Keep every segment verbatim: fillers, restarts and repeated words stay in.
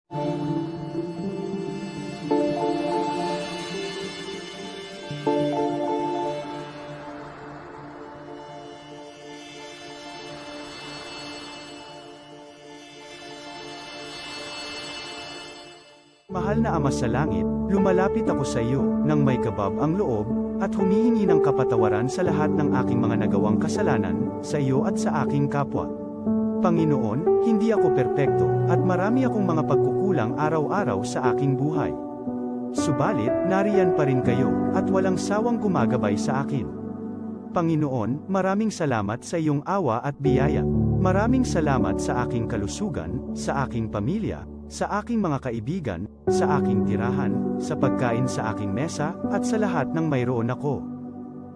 Mahal na Ama sa Langit, lumalapit ako sa iyo nang may kabab ang loob, at humihingi ng kapatawaran sa lahat ng aking mga nagawang kasalanan, sa iyo at sa aking kapwa. Panginoon, hindi ako perpekto, at marami akong mga pagkukulang araw-araw sa aking buhay. Subalit, nariyan pa rin kayo, at walang sawang gumagabay sa akin. Panginoon, maraming salamat sa iyong awa at biyaya. Maraming salamat sa aking kalusugan, sa aking pamilya, sa aking mga kaibigan, sa aking tirahan, sa pagkain sa aking mesa, at sa lahat ng mayroon ako.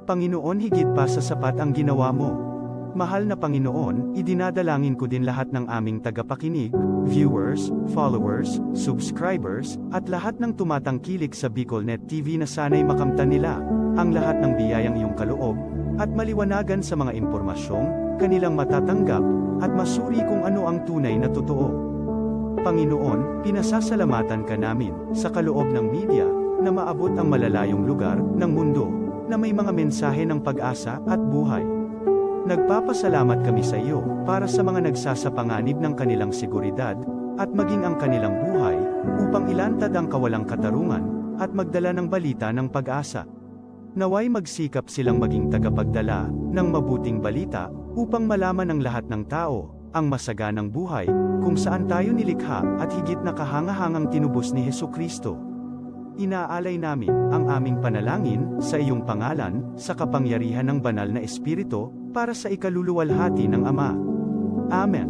Panginoon, higit pa sa sapat ang ginawa mo. Mahal na Panginoon, idinadalangin ko din lahat ng aming tagapakinig, viewers, followers, subscribers, at lahat ng tumatangkilik sa BicolNet T V na sana'y makamtan nila ang lahat ng biyayang iyong kaloob at maliwanagan sa mga impormasyong kanilang matatanggap at masuri kung ano ang tunay na totoo. Panginoon, pinasasalamatan ka namin sa kaloob ng media na maabot ang malalayong lugar ng mundo na may mga mensahe ng pag-asa at buhay. Nagpapasalamat kami sa iyo para sa mga nagsasapanganib ng kanilang seguridad at maging ang kanilang buhay upang ilantad ang kawalang katarungan at magdala ng balita ng pag-asa. Naway magsikap silang maging tagapagdala ng mabuting balita upang malaman ng lahat ng tao ang masaganang buhay kung saan tayo nilikha at higit na kahangahangang tinubos ni Jesu-Cristo. Inaalay namin ang aming panalangin sa iyong pangalan, sa kapangyarihan ng Banal na Espiritu, para sa ikaluluwalhati ng Ama. Amen.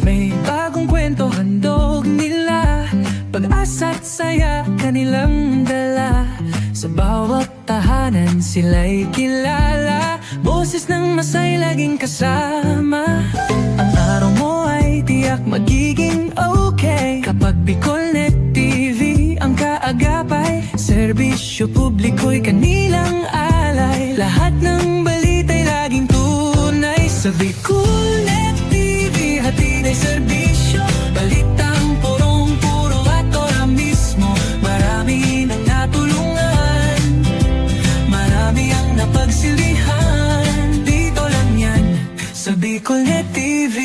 May bagong kwento handog nila, pag-asa at saya kanilang dala. Sa bawat tahanan sila'y kilala, boses ng masay laging kasama. Ang araw mo ay tiyak magiging okay kapag BicolNet T V ang kaagapay. Serbisyo publiko'y kanilang alay, lahat ng balita'y laging tunay. Sa BicolNet T V, hatid ay serbisyo, balitang purong-puro at ora mismo. Marami nang natulungan, marami ang napagsilbihan. Dito lang yan, sa BicolNet T V.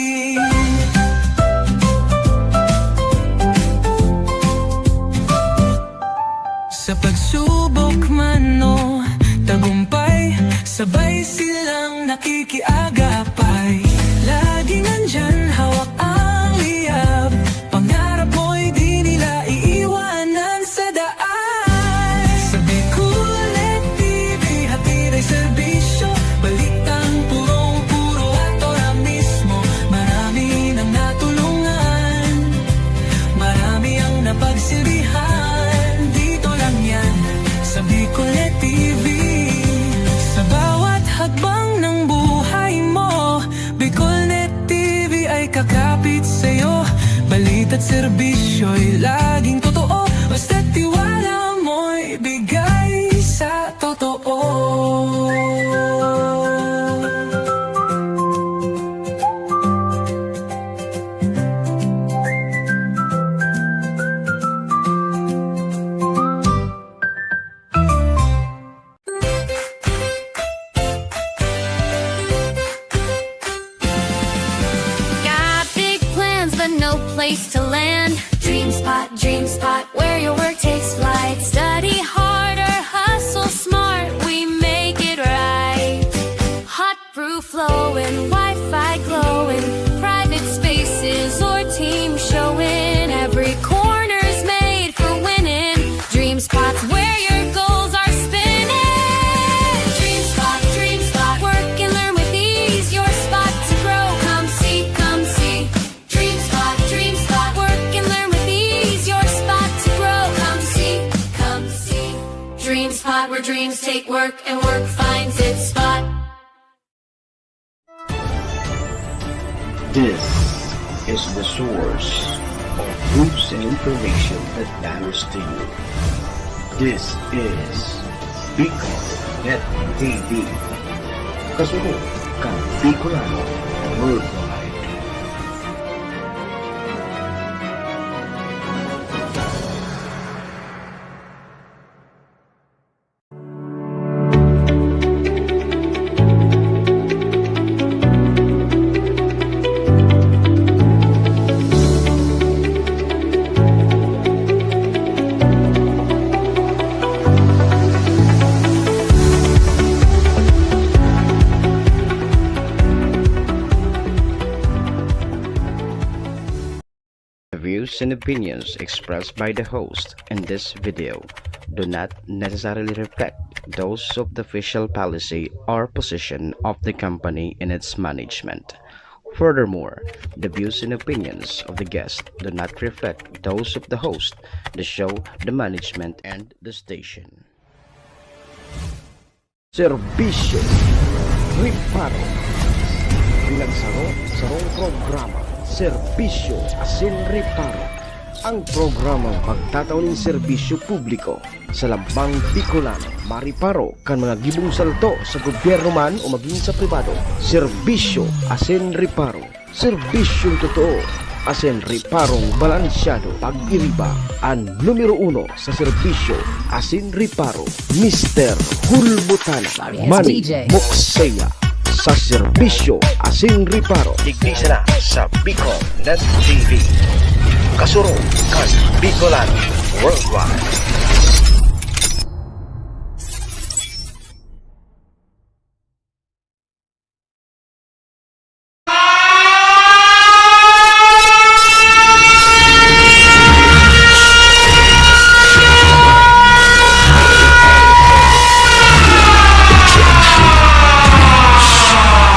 Sa pagsubok man o tagumpay, sabay silang nakikiagapay. Laging nandyan, hawak ang liyab, pangarap mo'y di nila iiwanan sa daan. Sa BicolNet T V, hatid ay serbisyo, balitang purong-puro at ora mismo. Marami nang natulungan, marami ang napagsilbihan. Dito lang yan, sa BicolNet T V. Sa bawat hakbang ng buhay mo, BicolNet T V ay kakapit sa'yo. Balita't serbisyo'y laging totoo, basta't tiwala mo'y bigay sa totoo. Got big plans, but no place to land. Dream Spot, Dream Spot, where your work takes flight. Study hard or hustle smart, we make it right. Hot brew flowing, Wi-Fi glowing, private spaces or team showing. Every corner's made for winning. Dream Spot's where your goals are spinning. Dream Spot, Dream Spot, work and learn with ease. Your spot to grow, come see, come see. Dream Spot, Dream Spot, work and learn with ease. Your spot to grow, come see, come see. Dream Spot, where dreams take work and work finds its spot. This is the source of Roots The information that matters to you. This is Bicol Net T V. Kasunod kan Bicolano Worldwide. The views and opinions expressed by the host in this video do not necessarily reflect those of the official policy or position of the company and its management. Furthermore, the views and opinions of the guest do not reflect those of the host, the show, the management, and the station. Serbisyo Reparo. Pinagsaro, sarong programa, Serbisyo asin Reparo. Ang programang magtatao nin serbisyo publiko sa lambang Bicolano, mariparo kan mga gibong salto sa gobyerno man o magin sa pribado. Serbisyo asin Reparo. Serbisyong totoo asin reparong balansyado. Pag-iriba an numero uno sa serbisyo asin reparo, Mister Hulbutana. Sorry, it's Manny D J. Moksea sa serbisyo asin reparo. Digdi sana sa Bicol Net T V. Kasurog kan Bicolano Worldwide.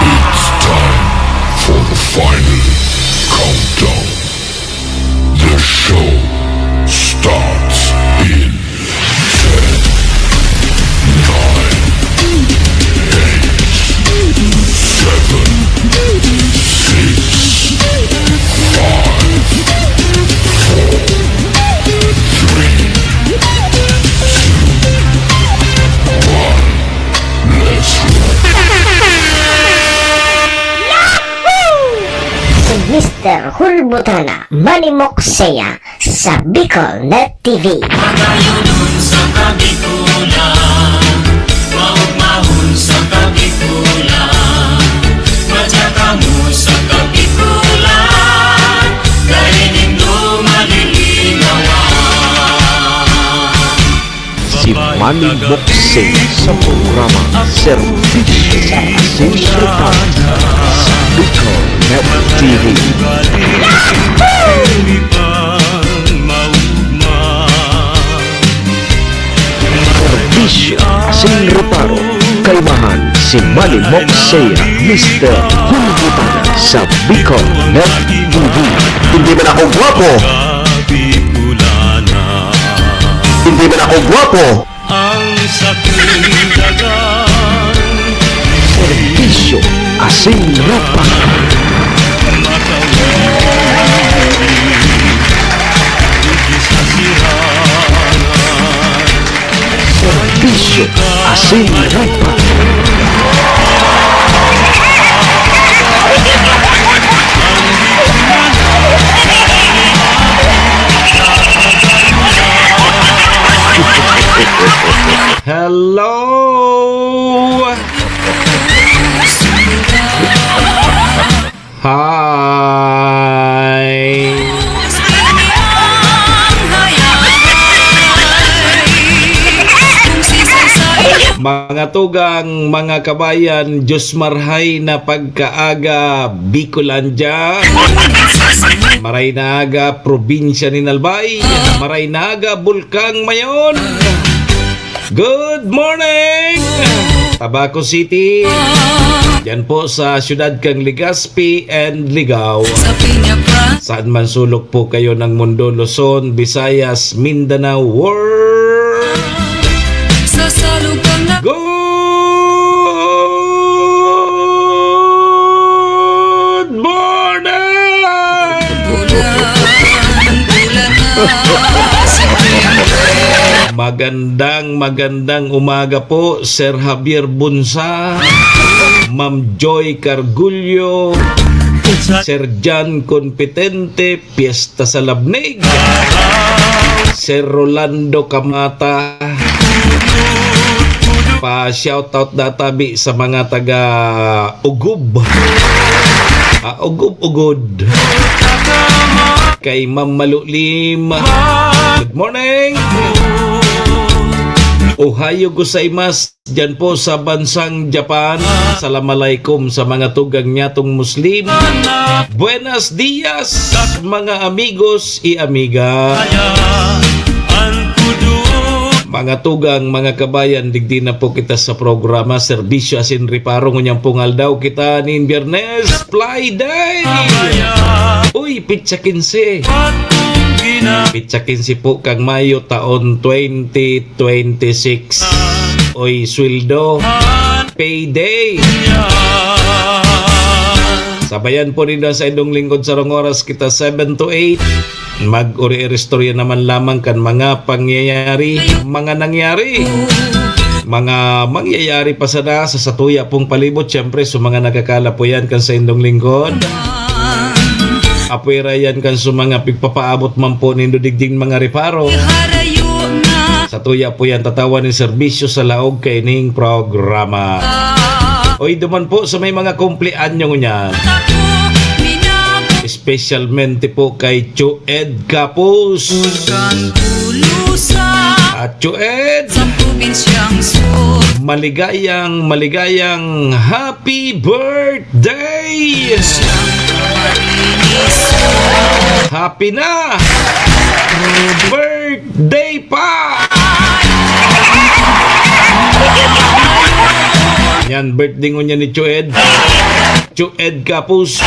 It's time for the final countdown. The show starts in ten, nine, eight, seven, six, five, four, three, two, one. Let's roll. Si Mister Hulbutana, Manny Moksea, sa Bicol Net T V. Magayunon sa Kabikolan, maugmahon sa Kabikolan, madya kamo sa Kabikolan, dai nindo malilingawan. Si Manny Moksea sa programa Serbisyo asin Reparo sa Bicol Net T V. Serbisyo asin Reparo, kaimahan si Manny Moksea, Mister Hulbutana sa Bicol Net T V. Hindi man ako gwapo. Hindi man ako gwapo. Ang sakong dagang Serbisyo asin reparo. Makawili, digdi sa sirangan. Serbisyo asin reparo. Hello! Hi! Mga tugang, mga kabayan, Diyos marhay na pagkaaga, Bicolandia. Maray na aga, probinsya nin Albay. Maray na aga, Bulkang Mayon. Good morning! Tabaco City. Diyan po sa siyudad kang Legazpi and Ligao. Sa Peña Pran. Saan man sulok po kayo ng mundo, Luzon, Visayas, Mindanao, world. Sa salog kang na- Good morning! Bulan, bulan na Magandang, magandang umaga po, Sir Javier Bunsa, Ma'am Joy Cargullo, Sir John Competente, Piesta sa Labnig, Sir Rolando Camata. Pa-shoutout da tabi sa mga taga Ugub. Ah, Ugub-Ugod. Kay Ma'am Malulim. Good morning. Ohayo gozaimasu. Diyan po sa bansang Japan. Salam alaikum sa mga tugang niyatong Muslim. Buenos dias, mga amigos y amiga. Mga tugang, mga kabayan, digdi na po kita sa programa Serbisyo Asin Reparo. Ngunyan pong aldaw kita nin Biyernes, Fly Day. Uy, pitsa kinse. Pitsa kinse po kang Mayo, taon twenty twenty-six. Oy, sweldo. Payday. Sabayan po ninyo sa indong lingkod sa rong oras kita, seven to eight. Mag-uri-uri istorya naman lamang kan mga pangyayari, mga nangyari, mga mangyayari pa sana sa satuya pong palibot. Siyempre, sa mga nagkakala po yan kan sa indong lingkod. Apwera yan kan sa mga pigpapaabot man po nindo digding mga reparo. Sa tuya po yan, tatawan ni serbisyo sa laog kaining programa. Oy, duman po sa may mga kumpleanyo niyan. Espesyalmente po kay Chued Kapus. At Chued, maligayang, maligayang happy birthday! Happy na! Birthday pa! Yan, birthday ngunyan ni Chued. Chued Kapus.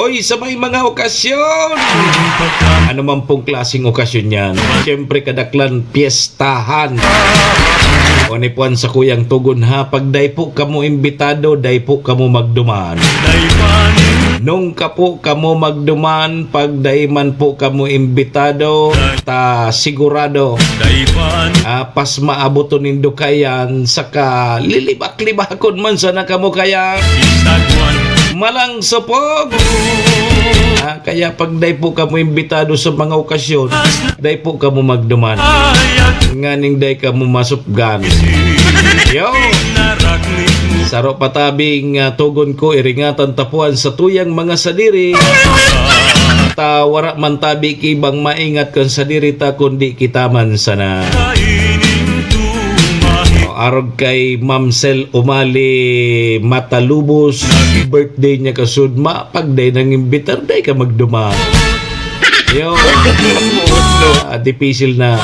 Oy, sa may mga okasyon! Ano man pong klaseng okasyon yan. Siyempre, kadaklan, piyesta. Tahan. O ni Puan sa kuyang tugon ha, pag dai po kamo imbitado, dai po kamo magduman. Nung ka po kamo magduman, pag dai man po kamo imbitado, ta sigurado, ah, pas maaboton nindo kayan, saka lilibak-libakon man sana kamo kayan. Malang supog. Ah, kaya pag dai po kamo imbitado sa mga okasyon, dai po kamo magduman. Nganing dai kamo masupgan. Yo! Saro pa tabi nga tugon ko, iringatan ta puan sa tuyang mga sadiri. Ta wara man tabi ki ibang maingat kan sadiri ta, kundi kita man sana. O, arog kay Mamsel Umali Matalubos, birthday niya kasud, ma, pag dai nang imbitar, dai ka magduman. Yo. Ah, dipisil na.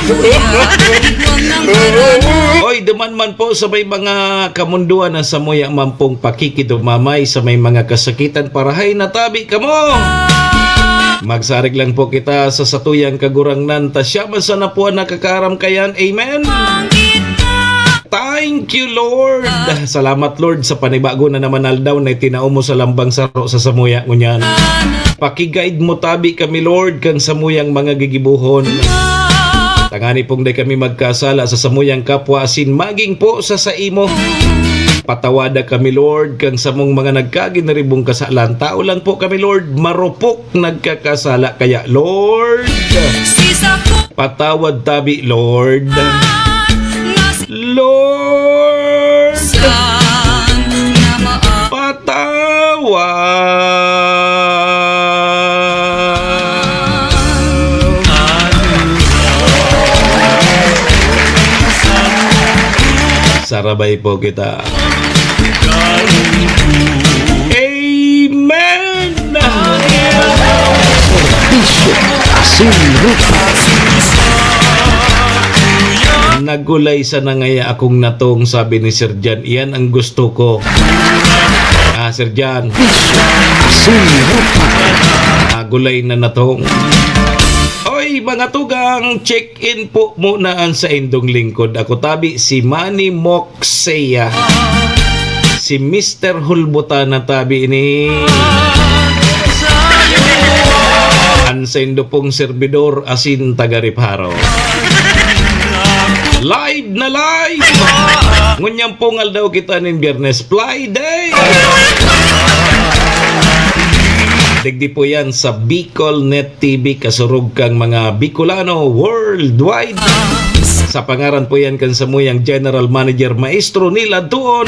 Oy, duman man po sa may mga kamunduan na samuya man pong pakikidumamay sa may mga kasakitan, parahay na tabi kamo. Magsarig lang po kita sa satuyang Kagurangnan, ta siya man sana po ang nakakaaram kayan. Amen. Thank you, Lord. Salamat, Lord, sa panibago na naman aldaw na itinao mo sa lambang saro sa samuya ngunyan. Paki-guide mo tabi kami, Lord, kang samuyang mga gigibohon. Tangani pong dai kami magkasala sa samuyang kapwa asin maging po sa saimo. Patawada kami, Lord, kang samong mga nagkaginaribong kasalan. Tao lang po kami, Lord, marupok nagkakasala. Kaya, Lord, patawad tabi, Lord. Lord, patawad. Sarabay po kita. Amen! Serbisyo Asin Rupa. Nagulay sana ngaya akong natong, sabi ni Sir Jan. Iyan ang gusto ko. Ah, Sir Jan. Serbisyo Asin Rupa. Nagulay na natong. Oy, mga tugang, check in po muna ang sa indong lingkod. Ako tabi, si Manny Moxea. Si Mister Hulbutana tabi ini. Saindo pong servidor asin taga-reparo. Live na live! Ngunyan pong aldaw kita nin Biyernes, Fly Day! Digdi po yan sa Bicol Net T V, kasurog kang mga Bicolano worldwide. Sa pangaran po yan kan samuyang General Manager, Maestro Neil Adtuon.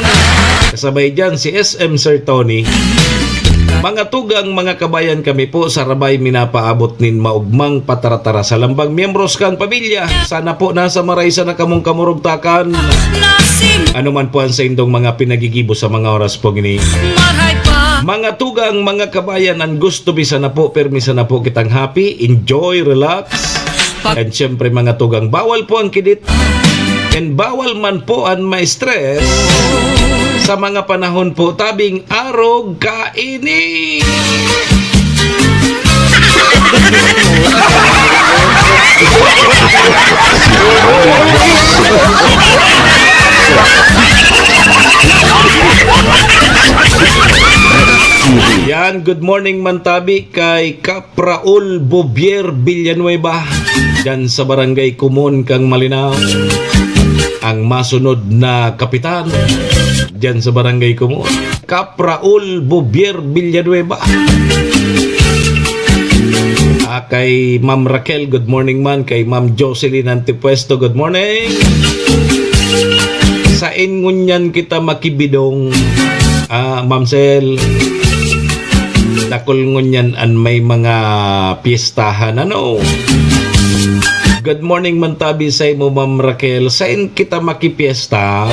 Kasabay dyan si S M Sir Tony. Mga tugang, mga kabayan, kami po sa Rabay minapaabot nin maugmang pataratara sa lambang miyembros kan pamilya. Sana po nasa maraysa na kamong kamurugtakan. Ano man po ang saindong mga pinagigibo sa mga oras pong ini. Mga tugang, mga kabayan, an gusto mi sana po, pirmi sana po kitang happy, enjoy, relax. And syempre, mga tugang, bawal po ang kidit. And bawal man po an ma-stress sa mga panahon po tabing arog kaini. Yan, good morning man tabi kay Kap Raul Bobier Villanueva, dyan sa Barangay Kumon kang Malinao. Ang masunod na kapitan, dyan sa Barangay Kumon, Kap Raul Bobier Villanueva. Ah, kay Ma'am Raquel, good morning man. Kay Ma'am Jocelyn Antipuesto, good morning. Sain ngunyan kita makibidong, ah, Ma'am Sel? Dakul ngunyan an may mga piyestahan, ano? Good morning man tabi sa imo, Ma'am Raquel. Sain kita makipiyesta?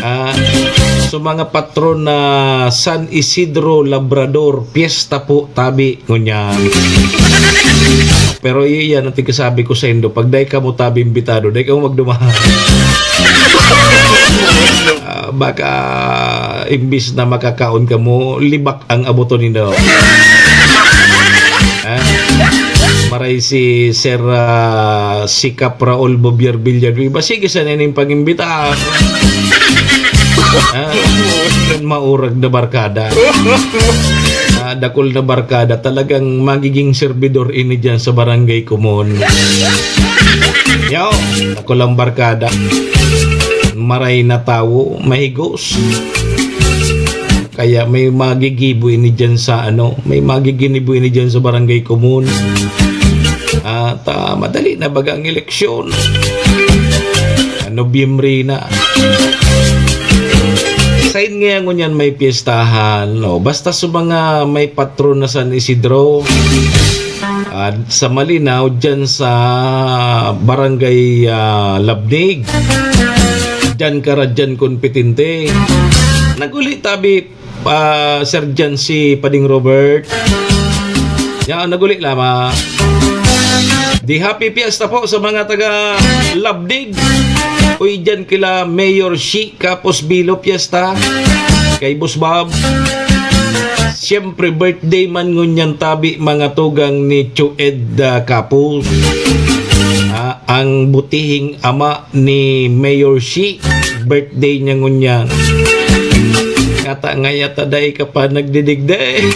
Ah, sa mga patron na San Isidro Labrador, piyesta po tabi ngunyan. Pero iyan ang tigkasabi ko saindo, pag dai kamo tabi imbitado, dai kamo magduman. Ah, baka imbis na makakaon kamo, libak ang aboton nindo. Ah, maray si Sir, ah, si Kap Raul Bobier Villanueva, sige sana ning pag-imbita. Ah, maurag na barkada. Ah, dakul na barkada, talagang magiging servidor ini dyan sa Barangay Kumon. Yo, dakul ang barkada. Maray na tawo, mahigos. Kaya may magigibo ini dyan sa, ano, may magiginibo ini dyan sa Barangay Kumon. At, ah, madali na baga ang eleksyon. Ah, Nobyembre na. Sain ngaya ngunyan may piyestahan, no? Basta sa mga may patron na San Isidro, ah, sa Malinao, dyan sa Barangay, ah, Labnig. Dyan ka ra dyan, kompetente. Naguli tabi, ah, Sir Jan, si Pading Robert. Yan, naguli lamang. Di happy fiesta po sa mga taga Labdig. Uy, dyan kila Mayor Shi Kapos Bilo, fiesta. Kay Boss Bob. Siyempre, birthday man ngunyan tabi, mga tugang, ni Chued, ah, Kapos. Ah, ang butihing ama ni Mayor Shi, birthday niya ngunyan. Kata ngaya ta dai ka pa nagdidigdi.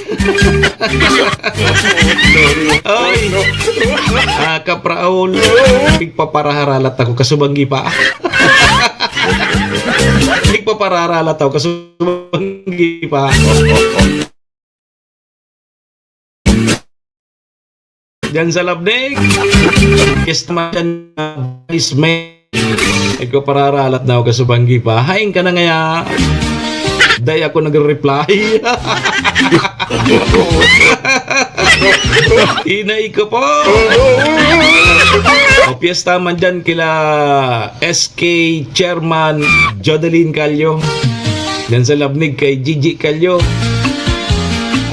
Oy! Ah, Kap Raul, nagpaparaharalat ako, kasubanggi pa. Nagpaparaharalat ako, kasubanggi pa. Diyan sa Labnig. Yes naman dyan, Vice Mayor. Ikaw, pararalat na ako, kasubanggi pa. Hain ka na ngaya. Dai ako nagre-reply. Inay ko po. O, piyesta man dyan kila S K Chairman Jodeline Callo. Diyan sa Labnig kay Gigi Callo.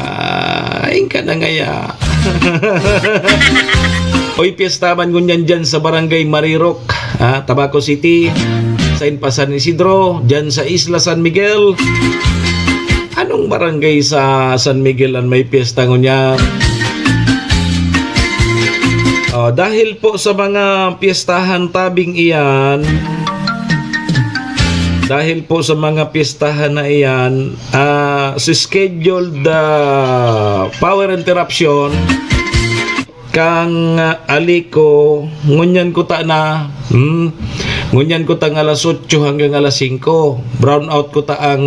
Ah, hain ka na ngaya. Uy, piyesta man ngunyan dyan sa Barangay Marirok, ah, Tabaco City. Sain pa, San Isidro, dyan sa Isla San Miguel. Anong barangay sa San Miguel an may piyesta ngunyan? Oh, dahil po sa mga piyestahan tabing iyan, dahil po sa mga piyestahan na iyan, ah, si scheduled, ah, power interruption, kang, ah, Alico, ngunyan ko ta na, hmm, ngunyan ko ta ang alas otso hanggang alas singko. Brown out ko ta ang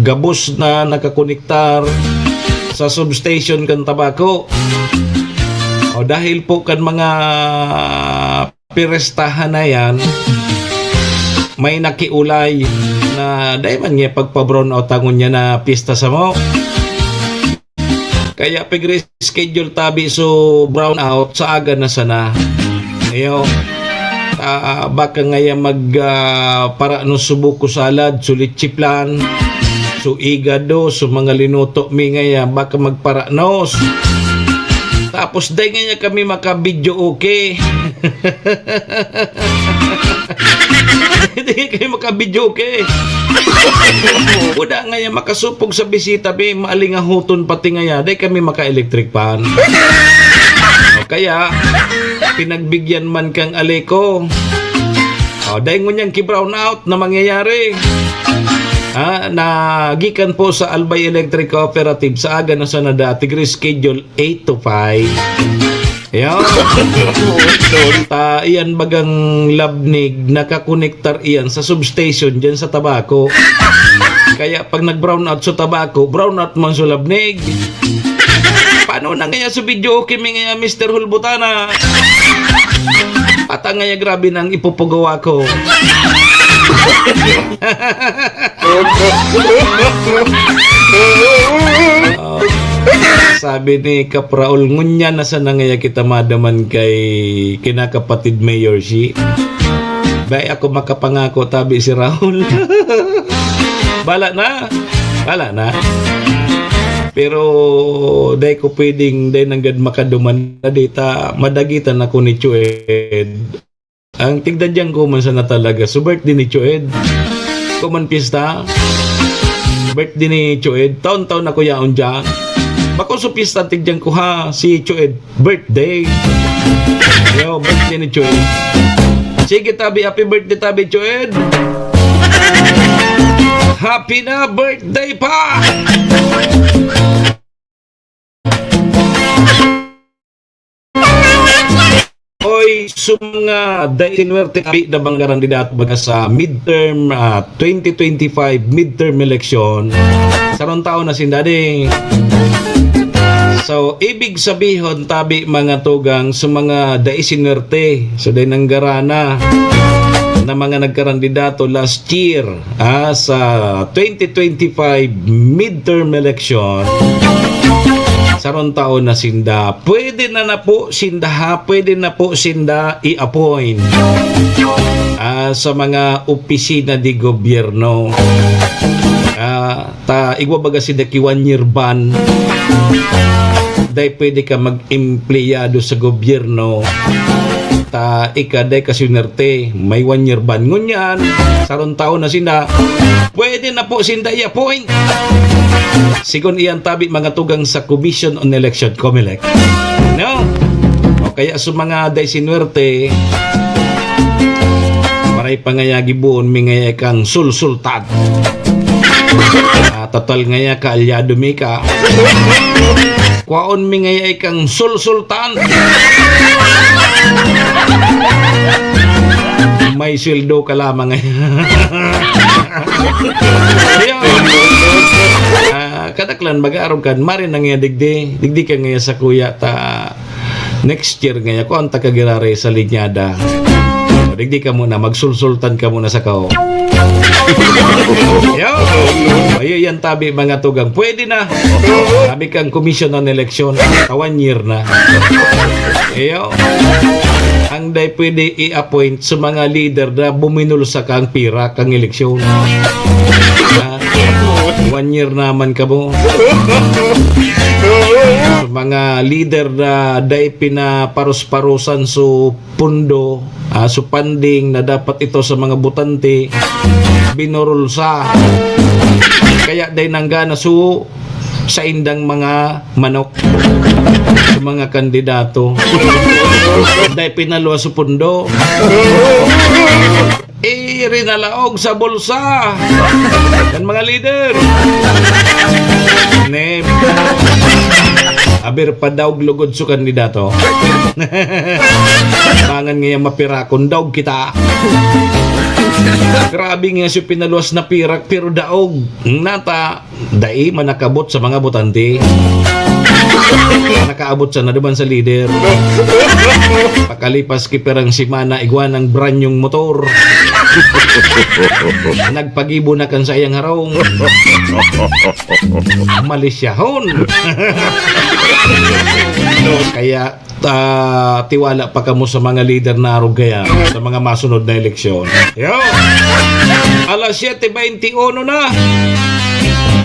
gabos na nakakonektar sa substation kan Tabaco. O, dahil po kan mga pirestahan na yan, may nakiulay na dai man niya pagpa-brown out ang ngunyan na piyesta samo. Kaya pig-reschedule tabi so brown out sa aga na sana. Iyo. Ah, baka ngaya mag, ah, para no subo ko salad, so leche flan, so igado, so mga linuto mi ngaya, baka magparanos. Tapos dai ngaya kami maka-video okay. Dai kami maka-video okay. Kuda ngaya makasupog sa bisita, be, maalingahoton pati ngaya, dai kami maka-electric fan. O kaya, pinagbigyan man kang Alico. O, dai ngunyan ki-brown out na mangyayari. Ah, na gikan po sa Albay Electric Cooperative sa aga na sana dati, schedule eight to five. Ayan. Ta, iyan bagang labnig, nakakonektar iyan sa substation dyan sa Tabaco. Kaya pag nag-brown out sa Tabaco, brown out man sa labnig. Paano na ngaya sa video okay mi ngaya, Mister Hulbutana? Pata ngaya grabe nang ipupugawa ko. Ah, sabi ni Kapraol, ngunyan na sana ngaya kita madaman kay kinakapatid Mayor Shi. Bay ako makapangako, tabi si Raul. Bala na. Bala na. Pero dai ko pwedeng, dai nanggad makaduman na dita. Madagitan ako ni Chued. Ang tigdadyan ko man sana talaga. So, birthday ni Chued. Kuman piyesta. Birthday ni Chued. Taon-taon ako yaon dyan. Bako sa piyesta, tigdyan ko ha, si Chued. Birthday. Yo, birthday ni Chued. Sige, tabi. Happy birthday, tabi, Chued. Happy na birthday pa! Oy, sa mga dai sinuwerte, tabi na bang kandidato baga sa midterm, ah, twenty twenty-five midterm election, sarong taon na sinda di. So, ibig sabihon, tabi mga tugang, sa mga dai sinuwerte, so dai nanggarana na mga nagkarandidato last year, ah, sa twenty twenty-five midterm election, sarong taon na sinda. Pwede na na po sinda, ha? Pwede na po sinda i-appoint, ah, sa mga opisina de gobyerno. Ah, ta, igwa baga sinda ki one year ban. Dai pwede ka mag-empleyado sa gobyerno. Ta, ika, dai ka sinerte, may one year ban. Ngunyan, sarong taon na sinda, pwede na po sinda i-appoint. Sigon iyan tabi mga tugang sa Commission on Election, Comelec. No? O kaya sa mga dai sinuwerte, maray pa ngaya giboon mi ngaya kang sulsultan. Ah, total ngaya kaalyado mi ka. Kwaon mi ngaya kang sulsultan. May sweldo ka lamang ngaya. Ayun. Ah, kadaklan, mag-aarog ka, maray na ngaya digdi. Digdi ka ngaya sa kuya, ta next year ngaya, kung ta ka giraray sa linyada. O, digdi ka muna, magsulsultan ka muna sa kao. Yo! Ayo yan tabi, mga tugang. Pwede na. Sabi kang Commission on Election, ta one year na. Iyo. Ang dai pwede i-appoint sa mga leader na buminulsa kang pira kang eleksyon. Ha? One year naman kamo. Sa mga leader na dai pinaparos-parosan so pundo, ah, so funding na dapat ito sa mga botante, binurulsa. Kaya dai nanggana so saindang mga manok sa mga kandidato. Dai pinaluwas sa pundo. Irinalaog sa bulsa ng mga leader. Neb. Aber pa daog lugod su kandidato. Mangan ngaya mapirakon, daog kita. Grabe nga siya pinaluwas na pirak, pero daog. Nata, dai man nakabot sa mga botante. Nakaabot sana duman sa lider. Pakalipas ki pirang semana, igwa nang brand new motor. Nagpagibo na kan saiyang harong. Malisyahon. Kaya, ah, tiwala pa kamo sa mga lider na arog kaya sa mga masunod na eleksyon. Yo! Alas siyete beinti uno na.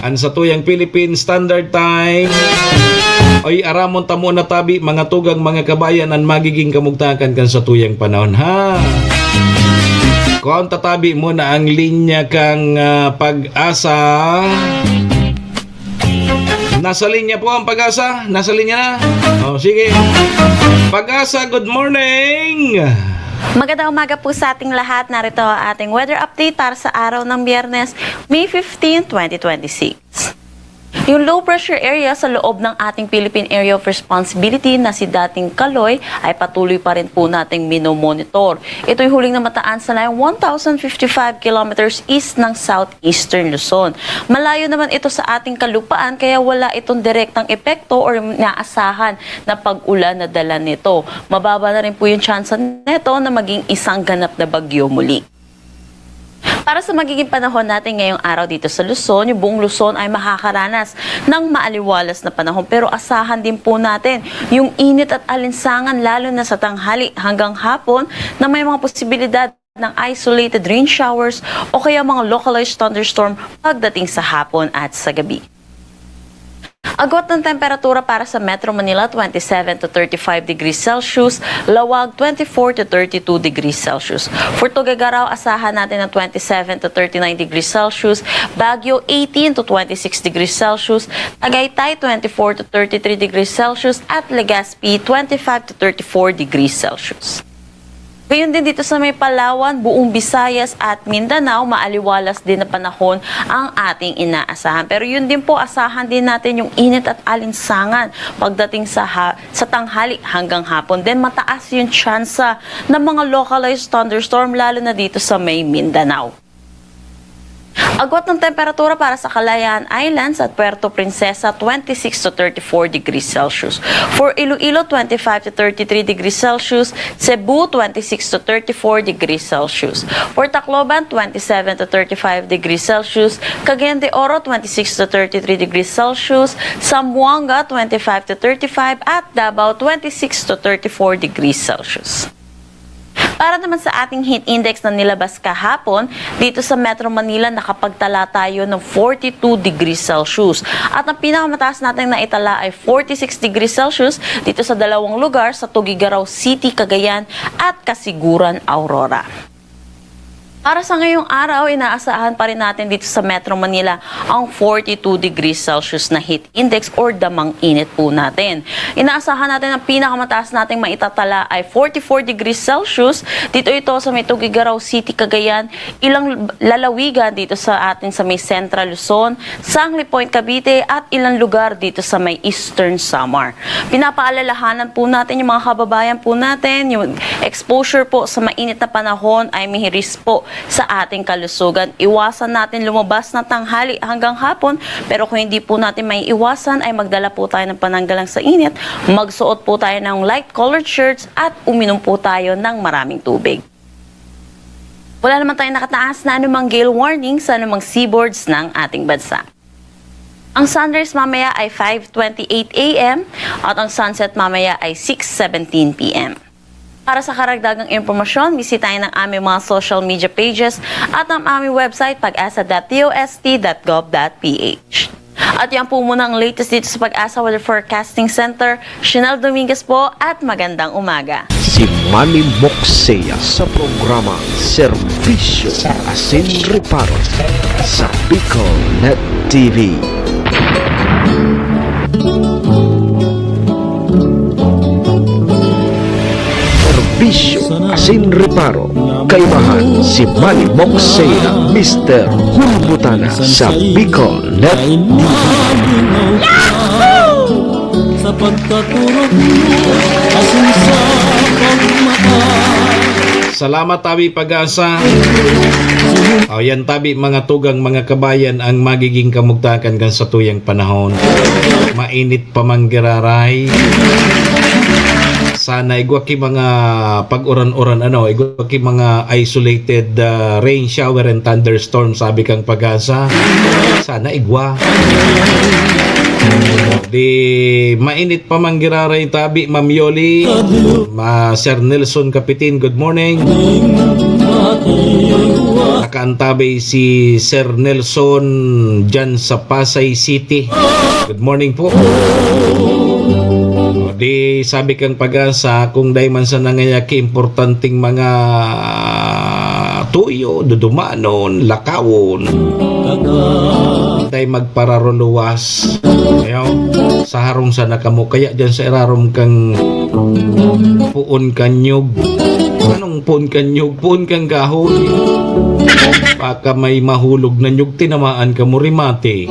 An satuyang Philippine Standard Time. Oy, aramon ta muna tabi, mga tugang, mga kabayan, an magiging kamugtakan kan satuyang panahon, ha? Kuhaon ta tabi muna ang linya kan, ah, Pag-asa. Nasa linya po ang Pag-asa? Nasa linya na? Oh, sige. Pag-asa, good morning! Magandang umaga po sa ating lahat. Narito ang ating weather update para sa araw ng Biyernes, May fifteen, twenty twenty-six. Yung low pressure area sa loob ng ating Philippine Area of Responsibility na si dating Kaloy ay patuloy pa rin po nating minomonitor. Ito'y huling namataan sa layong one thousand fifty-five kilometers east ng southeastern Luzon. Malayo naman ito sa ating kalupaan, kaya wala itong direktang epekto or naasahan na pag-ulan na dala nito. Mababa na rin po yung tsansa nito na maging isang ganap na bagyo muli. Para sa magiging panahon natin ngayong araw dito sa Luzon, yung buong Luzon ay makakaranas ng maaliwalas na panahon. Pero asahan din po natin yung init at alinsangan, lalo na sa tanghali hanggang hapon, na may mga posibilidad ng isolated rain showers o kaya mga localized thunderstorm pagdating sa hapon at sa gabi. Agwat ng temperatura para sa Metro Manila, twenty-seven to thirty-five degrees Celsius, Lawag, twenty-four to thirty-two degrees Celsius. For Tuguegarao, asahan natin ng twenty-seven to thirty-nine degrees Celsius, Baguio, eighteen to twenty-six degrees Celsius, Tagaytay, twenty-four to thirty-three degrees Celsius, at Legazpi, twenty-five to thirty-four degrees Celsius. Gayon din dito sa may Palawan, buong Visayas at Mindanao, maaliwalas din na panahon ang ating inaasahan. Pero yun din po, asahan din natin yung init at alinsangan pagdating sa ha- sa tanghali hanggang hapon. Then mataas yung tsansa ng mga localized thunderstorm, lalo na dito sa may Mindanao. Agwat ng temperatura para sa Kalayaan Islands at Puerto Princesa, twenty-six to thirty-four degrees Celsius. For Iloilo, twenty-five to thirty-three degrees Celsius. Cebu, twenty-six to thirty-four degrees Celsius. For Tacloban, twenty-seven to thirty-five degrees Celsius. Cagayan de Oro, twenty-six to thirty-three degrees Celsius. Zamboanga, twenty-five to thirty-five. At Davao, twenty-six to thirty-four degrees Celsius. Para naman sa ating heat index na nilabas kahapon, dito sa Metro Manila nakapagtala tayo ng forty-two degrees Celsius. At ang pinakamataas natin na itala ay forty-six degrees Celsius dito sa dalawang lugar, sa Tuguegarao City, Cagayan at Casiguran, Aurora. Para sa ngayong araw, inaasahan pa rin natin dito sa Metro Manila ang forty-two degrees Celsius na heat index or damang init po natin. Inaasahan natin ang pinakamataas nating maitatala ay forty-four degrees Celsius. Dito ito sa may Tuguegarao City, Cagayan, ilang lalawigan dito sa atin sa may Central Luzon, Sangley Point, Cavite, at ilang lugar dito sa may Eastern Samar. Pinapaalalahanan po natin yung mga kababayan po natin, yung exposure po sa mainit na panahon ay may risk po sa ating kalusugan. Iwasan natin lumabas ng tanghali hanggang hapon, pero kung hindi po natin maiiwasan, ay magdala po tayo ng pananggalang sa init, magsuot po tayo ng light colored shirts at uminom po tayo ng maraming tubig. Wala naman tayong nakataas na anumang gale warning sa anumang seaboards ng ating bansa. Ang sunrise mamaya ay five twenty-eight a m at ang sunset mamaya ay six seventeen p m. Para sa karagdagang impormasyon, bisitahin ang aming mga social media pages at ang aming website, pag asa dot d o s t dot gov dot p h. At yan po muna ang latest dito sa Pag-asa Weather Forecasting Center. Chanel Dominguez po at magandang umaga. Si Manny Moxea sa programa Serbisyo Asin Reparo sa Bicol Net T V. Serbisyo Asin Reparo, kaibahan si Manny Moxea, Mister Hulbutana sa Bicol Net T V. Sa pagkaturog mo, asin sa pagmata. Salamat, tabi Pag-asa. O, yan, tabi, mga tugang, mga kabayan, ang magiging kamugtakan kan satuyang panahon. Mainit pa man giraray. Sana igwa ki mga pag-uran-uran, ano, igwa ki mga isolated, ah, rain shower and thunderstorm, sabi kang Pag-asa. Sana igwa. Di mainit pa man giraray, tabi, Ma'am Yoli. Ma, Sir Nelson Kapitin, good morning. Nakaantabay si Sir Nelson dyan sa Pasay City. Good morning po. O, di sabi kang Pag-asa, kung dai man sana ngaya ki importanteng mga tuyo, dudumanon, lakawon. Dai magpararuluwas. Ayaw, sa harong sana kamo. Kaya dyan sa irarom kang puon kan nyog. Anong puon kan nyog? Puon kang kahoy. Baka may mahulog na nyog, tinamaan kamo, rimate.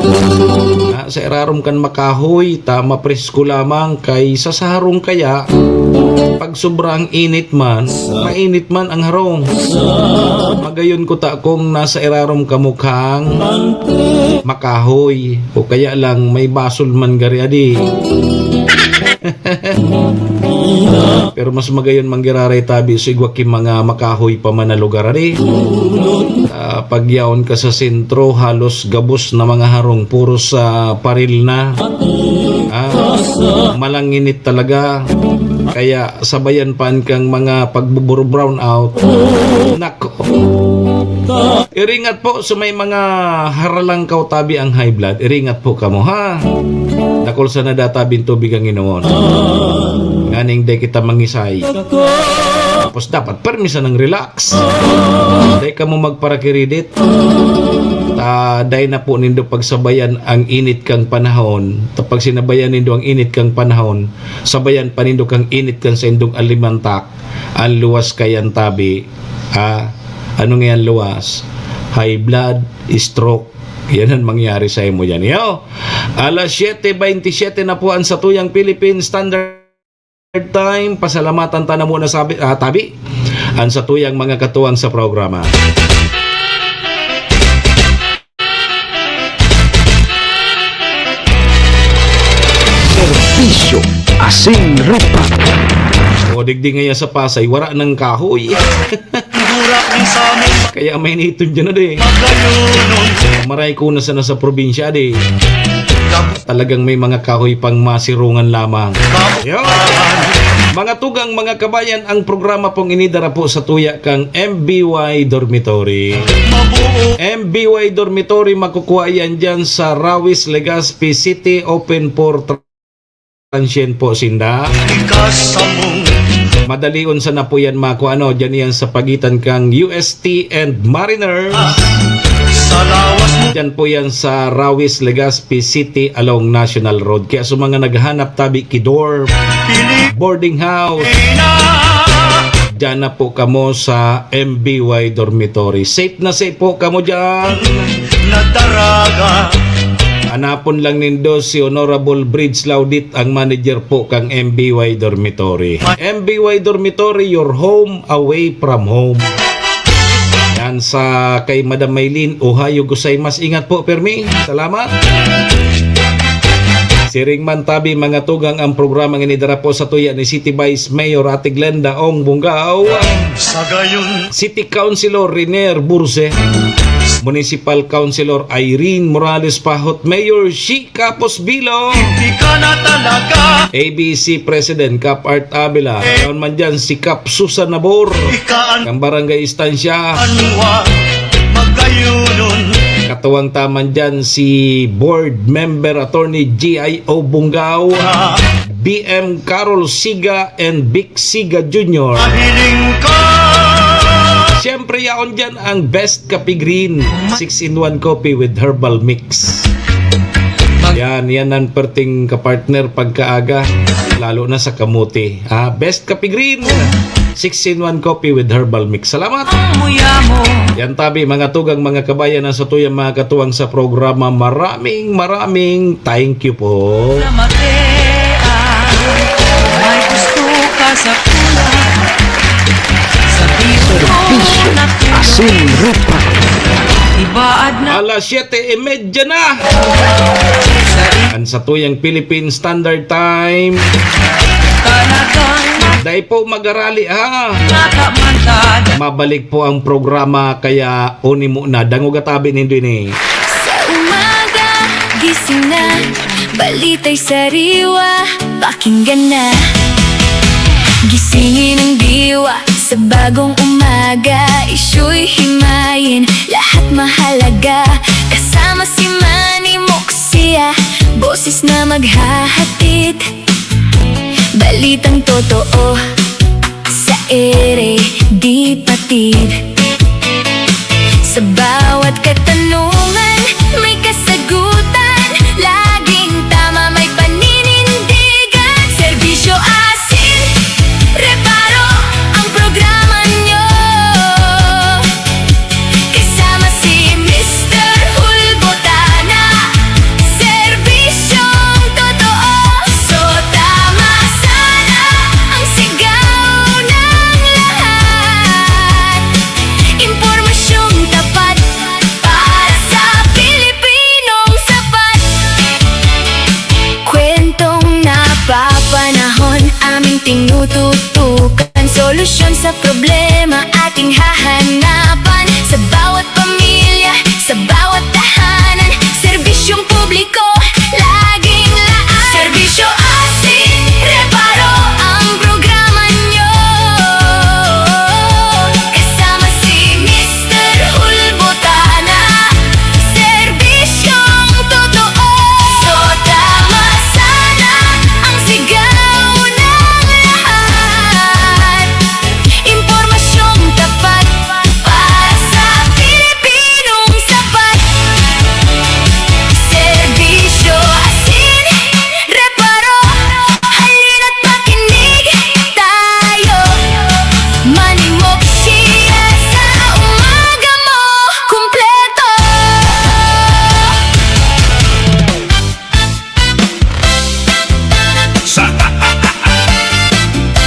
Ha, sa irarom kan makahoy, ta mapresko lamang, kay sa sarong kaya, pag sobrang init man, mainit man ang harong. Magayon ko ta kung nasa irarom kamo kang makahoy, o kaya lang may basol man gari adi. Pero mas magayon man giraray, tabi, so igwa ki mga makahoy pa man na lugar, ari. Ah, pag yaon ka sa sentro, halos gabos na mga harong, puro sa paril na. Ah, malanginit talaga. Kaya sabayan pa an kang mga pagbuburo-brown out. Nako. Iringat po sa may mga haralangkaw, tabi, ang high blood. Iringat po kamo, ha? Dakul sana da, tabi, an tubig ang inomon. Nganing dai kita mangisay. Tapos dapat permi sanang relax. Dai kamo magparakiridit. Ta dai na po nindo pagsabayan ang init kang panahon. Ta pag sinabayan nindo ang init kang panahon, sabayan pa nindo kang init kan saindong alimantak. An luwas kayan, tabi. Ah, ano ngayan luwas? High blood, stroke. Yan ang mangyari sa imo yan. Yo! Alas siyete bentisiete na po ang satuyang Philippine Standard Time. Pasalamatan ta na muna, sabi, ah, tabi, ang satuyang mga katuwang sa programa. Serbisyo asin reparo. O, digdi ngaya sa Pasay, wara nang kahoy. Kaya may niton dyan na di. Maray ko na sana sa probinsya di. Talagang may mga kahoy pang masirungan lamang. Yun. Mga tugang, mga kabayan, ang programa pong inidara po sa tuya kang M B Y Dormitory. M B Y Dormitory, makukuha yan dyan sa Rawis, Legazpi City, open for transient po sinda. Madalion sana po yan makua, ano, dyan yan sa pagitan kang U S T and Mariner. Dyan po yan sa Rawis, Legazpi City along National Road. Kaya sa mga naghahanap tabi ki dorm, boarding house, dyan na po kamo sa M B Y Dormitory. Safe na safe po kamo dyan. Nadaraga. Hanapon lang nindo si Honorable Bridge Laudit, ang manager po kang M B Y Dormitory. M B Y Dormitory, your home away from home. Yan sa kay Madam Maylin, ohayo gozaimasu. Ingat po, permi. Salamat. Siring man tabi, mga tugang, ang programang inidara po sa tuya ni City Vice Mayor Ate Glenda Ong Bungao, Sa gayon, City Councilor Renier Burse, Municipal Councilor Irene Morales Pahot, Mayor Shi Capos Bilong, di ka na talaga. A B C President Kap Art Avila, yaon man dyan si Kap Susan Nabor, Ika an kang Barangay Estancia. Anwa, magayunon. Katuwang ta man dyan si Board Member Attorney G I O Bungao, Ah. B M Carol Siga and Vic Siga Junior. Mahiling ka. Siyempre, yaon dyan ang Best Kape Green, six-in-one coffee with herbal mix. Yan, yan ang perting kapartner pagkaaga, lalo na sa kamote. Ah, Best Kape Green, six-in-one coffee with herbal mix. Salamat! Ang muya mo. Yan tabi, mga tugang, mga kabayan, ang satuyang mga katuwang sa programa. Maraming, maraming thank you po. Na mate, ah. Siyete y medya na. An satuyang Philippine Standard Time. Dai po magarali, ha? Mabalik po ang programa, kaya unimo na. Dangog at tabi nindo ini. Sa umaga, gising na, balita'y sariwa, pakinggan na. Gisingin ang diwa sa bagong umaga, isyu'y himayin, lahat mahalaga. Kasama si Manny Moxia, boses na maghahatid, balitang totoo sa ere, di patid. Sa bawat katanungan, may kasagutan. Laging tama, may paninindigan. Serbisyo asin, reparo ang programa nyo. Kasama si Mister Hulbotana. Serbisyong totoo. So tama sana ang sigaw ng lahat. Impormasyong tapat para sa Pilipinong sapat. Kwentong napapanahon, aming tinututukan. Solusyon sa problema, ating hahanapan. Sa bawat pamilya, sa bawat tahanan, serbisyong publiko, laging laan. Serbisyo asin reparo ang programa nyo. Kasama si Mister Hulbotana. Serbisyong totoo. So tama sana ang sigaw ng lahat. Impormasyong tapat para sa Pilipinong sapat. Serbisyo asin reparo. Halina't makinig tayo. Manny Moxia sa umaga mo, kumpleto. Sa,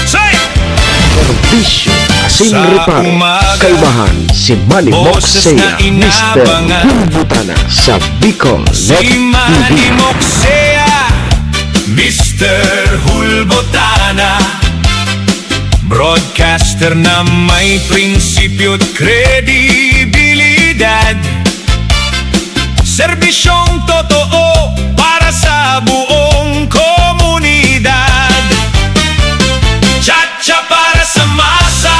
say! Serbisyo asin Sa reparo. Umaga, kaibahan si Manny Moxia, Mister Hulbotana sa Bicol Net T V. Moxia, Mister Hulbotana, broadcaster na may prinsipyo at kredibilidad. Serbisyong totoo para sa buong komunidad. Cha-cha para sa masa,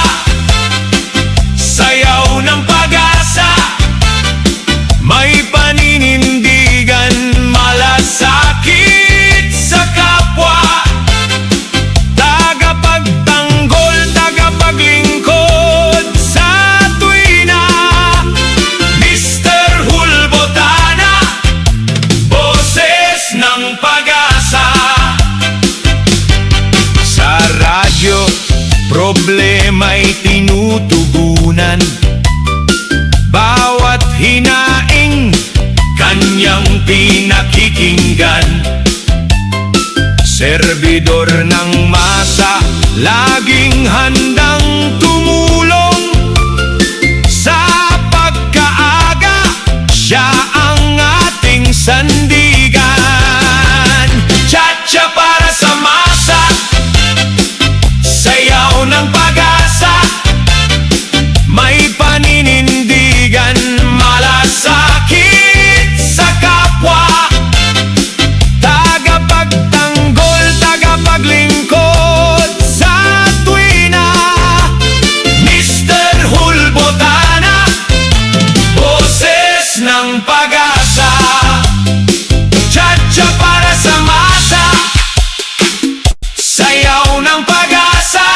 sayaw ng pag-asa. May paninindigan, malasakit sa kapwa. Tagapagtanggol, tagapaglingkod sa tuwina. Mister Hulbotana, boses ng pag-asa. Sa radyo, problema'y tinutugunan. Bawat hinaing, kanyang pinakikinggan. Serbidor ng masa, laging handang tumulong. Sa pagkaaga, siya ang ating sandigan. Cha-cha para sa masa, sayaw ng pag-asa. May paninindigan, malasakit sa kapwa. Tagapagtanggol, tagapaglingkod sa tuwina. Mister Hulbotana, boses ng pag-asa. Cha-cha para sa masa, sayaw ng pag-asa.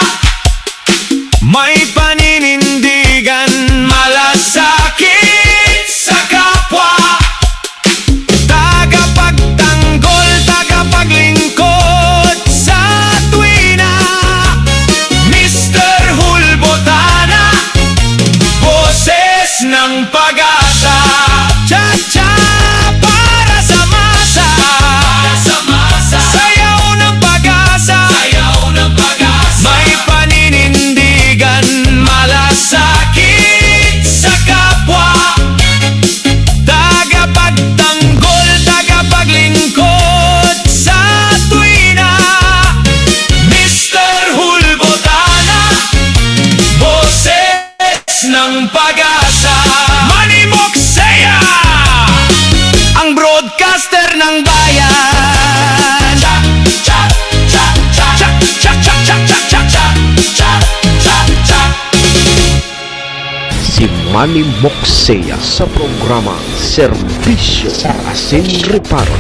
Manny Moksea sa programa Serbisyo Asin Reparo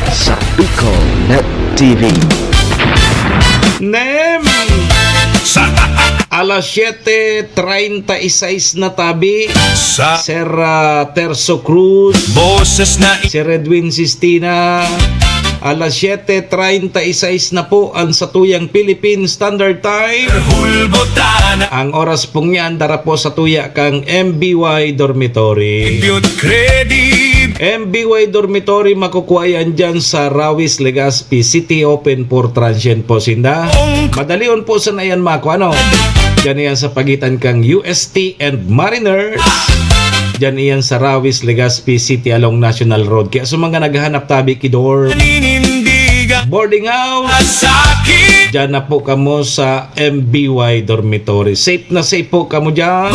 sa Bicol Net T V. Nem! Sa alas siyete treinta y seis na tabi, sa Sir, ah, Terso Cruz, boses na i- Sir Edwin Sistina, alas siyete treinta y seis na po ang satuyang Philippine Standard Time. Hulbutana. Ang oras pong yan, dara po sa tuya kang M B Y Dormitory. Credit. M B Y Dormitory, makukuha yan dyan sa Rawis, Legazpi City, open for transient po sinda. Madalion po sana yan, mako, ano? Dyan yan sa pagitan kang U S T and Mariners. Dyan iyan sa Rawis, Legazpi City along National Road. Kaya sa mga naghahanap tabi ki dorm, boarding house, dyan na po kamo sa M B Y Dormitory. Safe na safe po kamo dyan.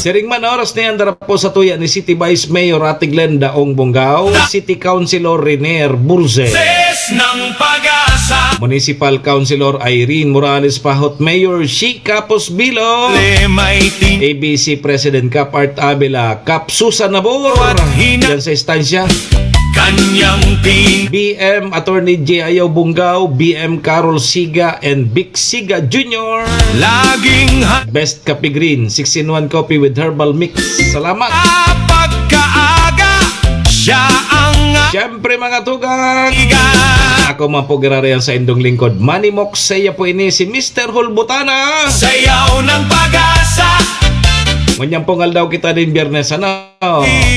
Siring man, oras na yan, dara po sa tuya ni City Vice Mayor Ate Glenda Ong Bongao, City Councilor Renier Burze, Municipal Councilor Irene Morales Pahot, Mayor Shi Capos Bilo, A B C President Cap Art Abela, Cap Susan Nabor, dyan sa estansya. B M Attorney J Ayaw Bunggaw, B M Carol Siga, and Vic Siga Junior. Laging ha- Best Coffee Green, six-in-one coffee with herbal mix. Salamat. Pagkaaga, siya ang Siyempre, mga tugang, ako man po girarayan sa indong lingkod, Manny Moksea po ini, si Mister Hulbutana. Sayaw ng pag-asa. Ngunyan pong aldaw kita din, Biyernes, ano?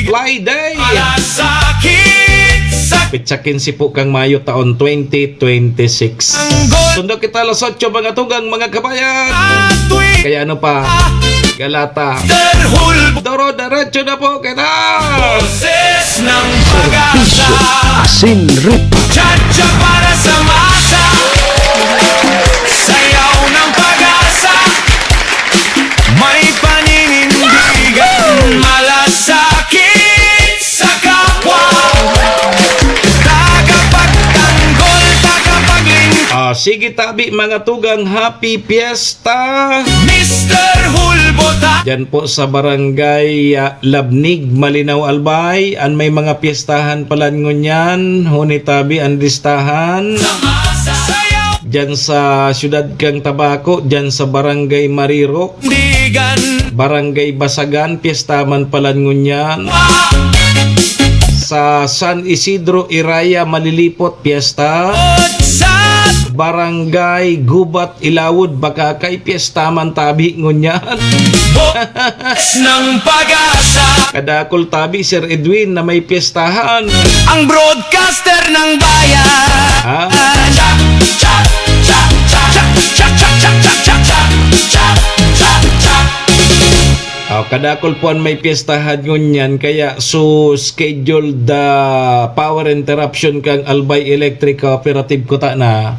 Friday. Malasakit sa Petsa quince po kang Mayo taon twenty twenty-six. Sundo kita alas otso, mga tugang, mga kabayan. Kaya ano pa? Galata. Doro-derecho na po kita. Boses ng pag-asa. Asin Ripa. Chacha para sa masa. Sayaw ng pag-asa. May paninindigan, malasakit sa kapwa. Tagapagtanggol, tagapaglingkod. Ah, sige tabi, mga tugang, happy fiesta. Mister Hulbota. Diyan po sa barangay, ah, Labnig, Malinao, Albay, an may mga piyestahan palan ngunyan, huni tabi an listahan. Diyan sa siyudad kang Tabaco, diyan sa Barangay Mariro, Barangay Basagan, piyesta man palan ngunyan. Sa San Isidro, Iraya, Malilipot, piyesta. Barangay Gubat, Ilawod, Bacacay, piyesta man tabi ngunyan. Ng pag-asa. Kadakol tabi, Sir Edwin, na may piyestahan. Ang broadcaster ng bayan. Ah. Cha, cha, cha. Ah, kadakol po an may piyestahan ngunyan, kaya so scheduled, ah, power interruption kang Albay Electric Cooperative kuta na.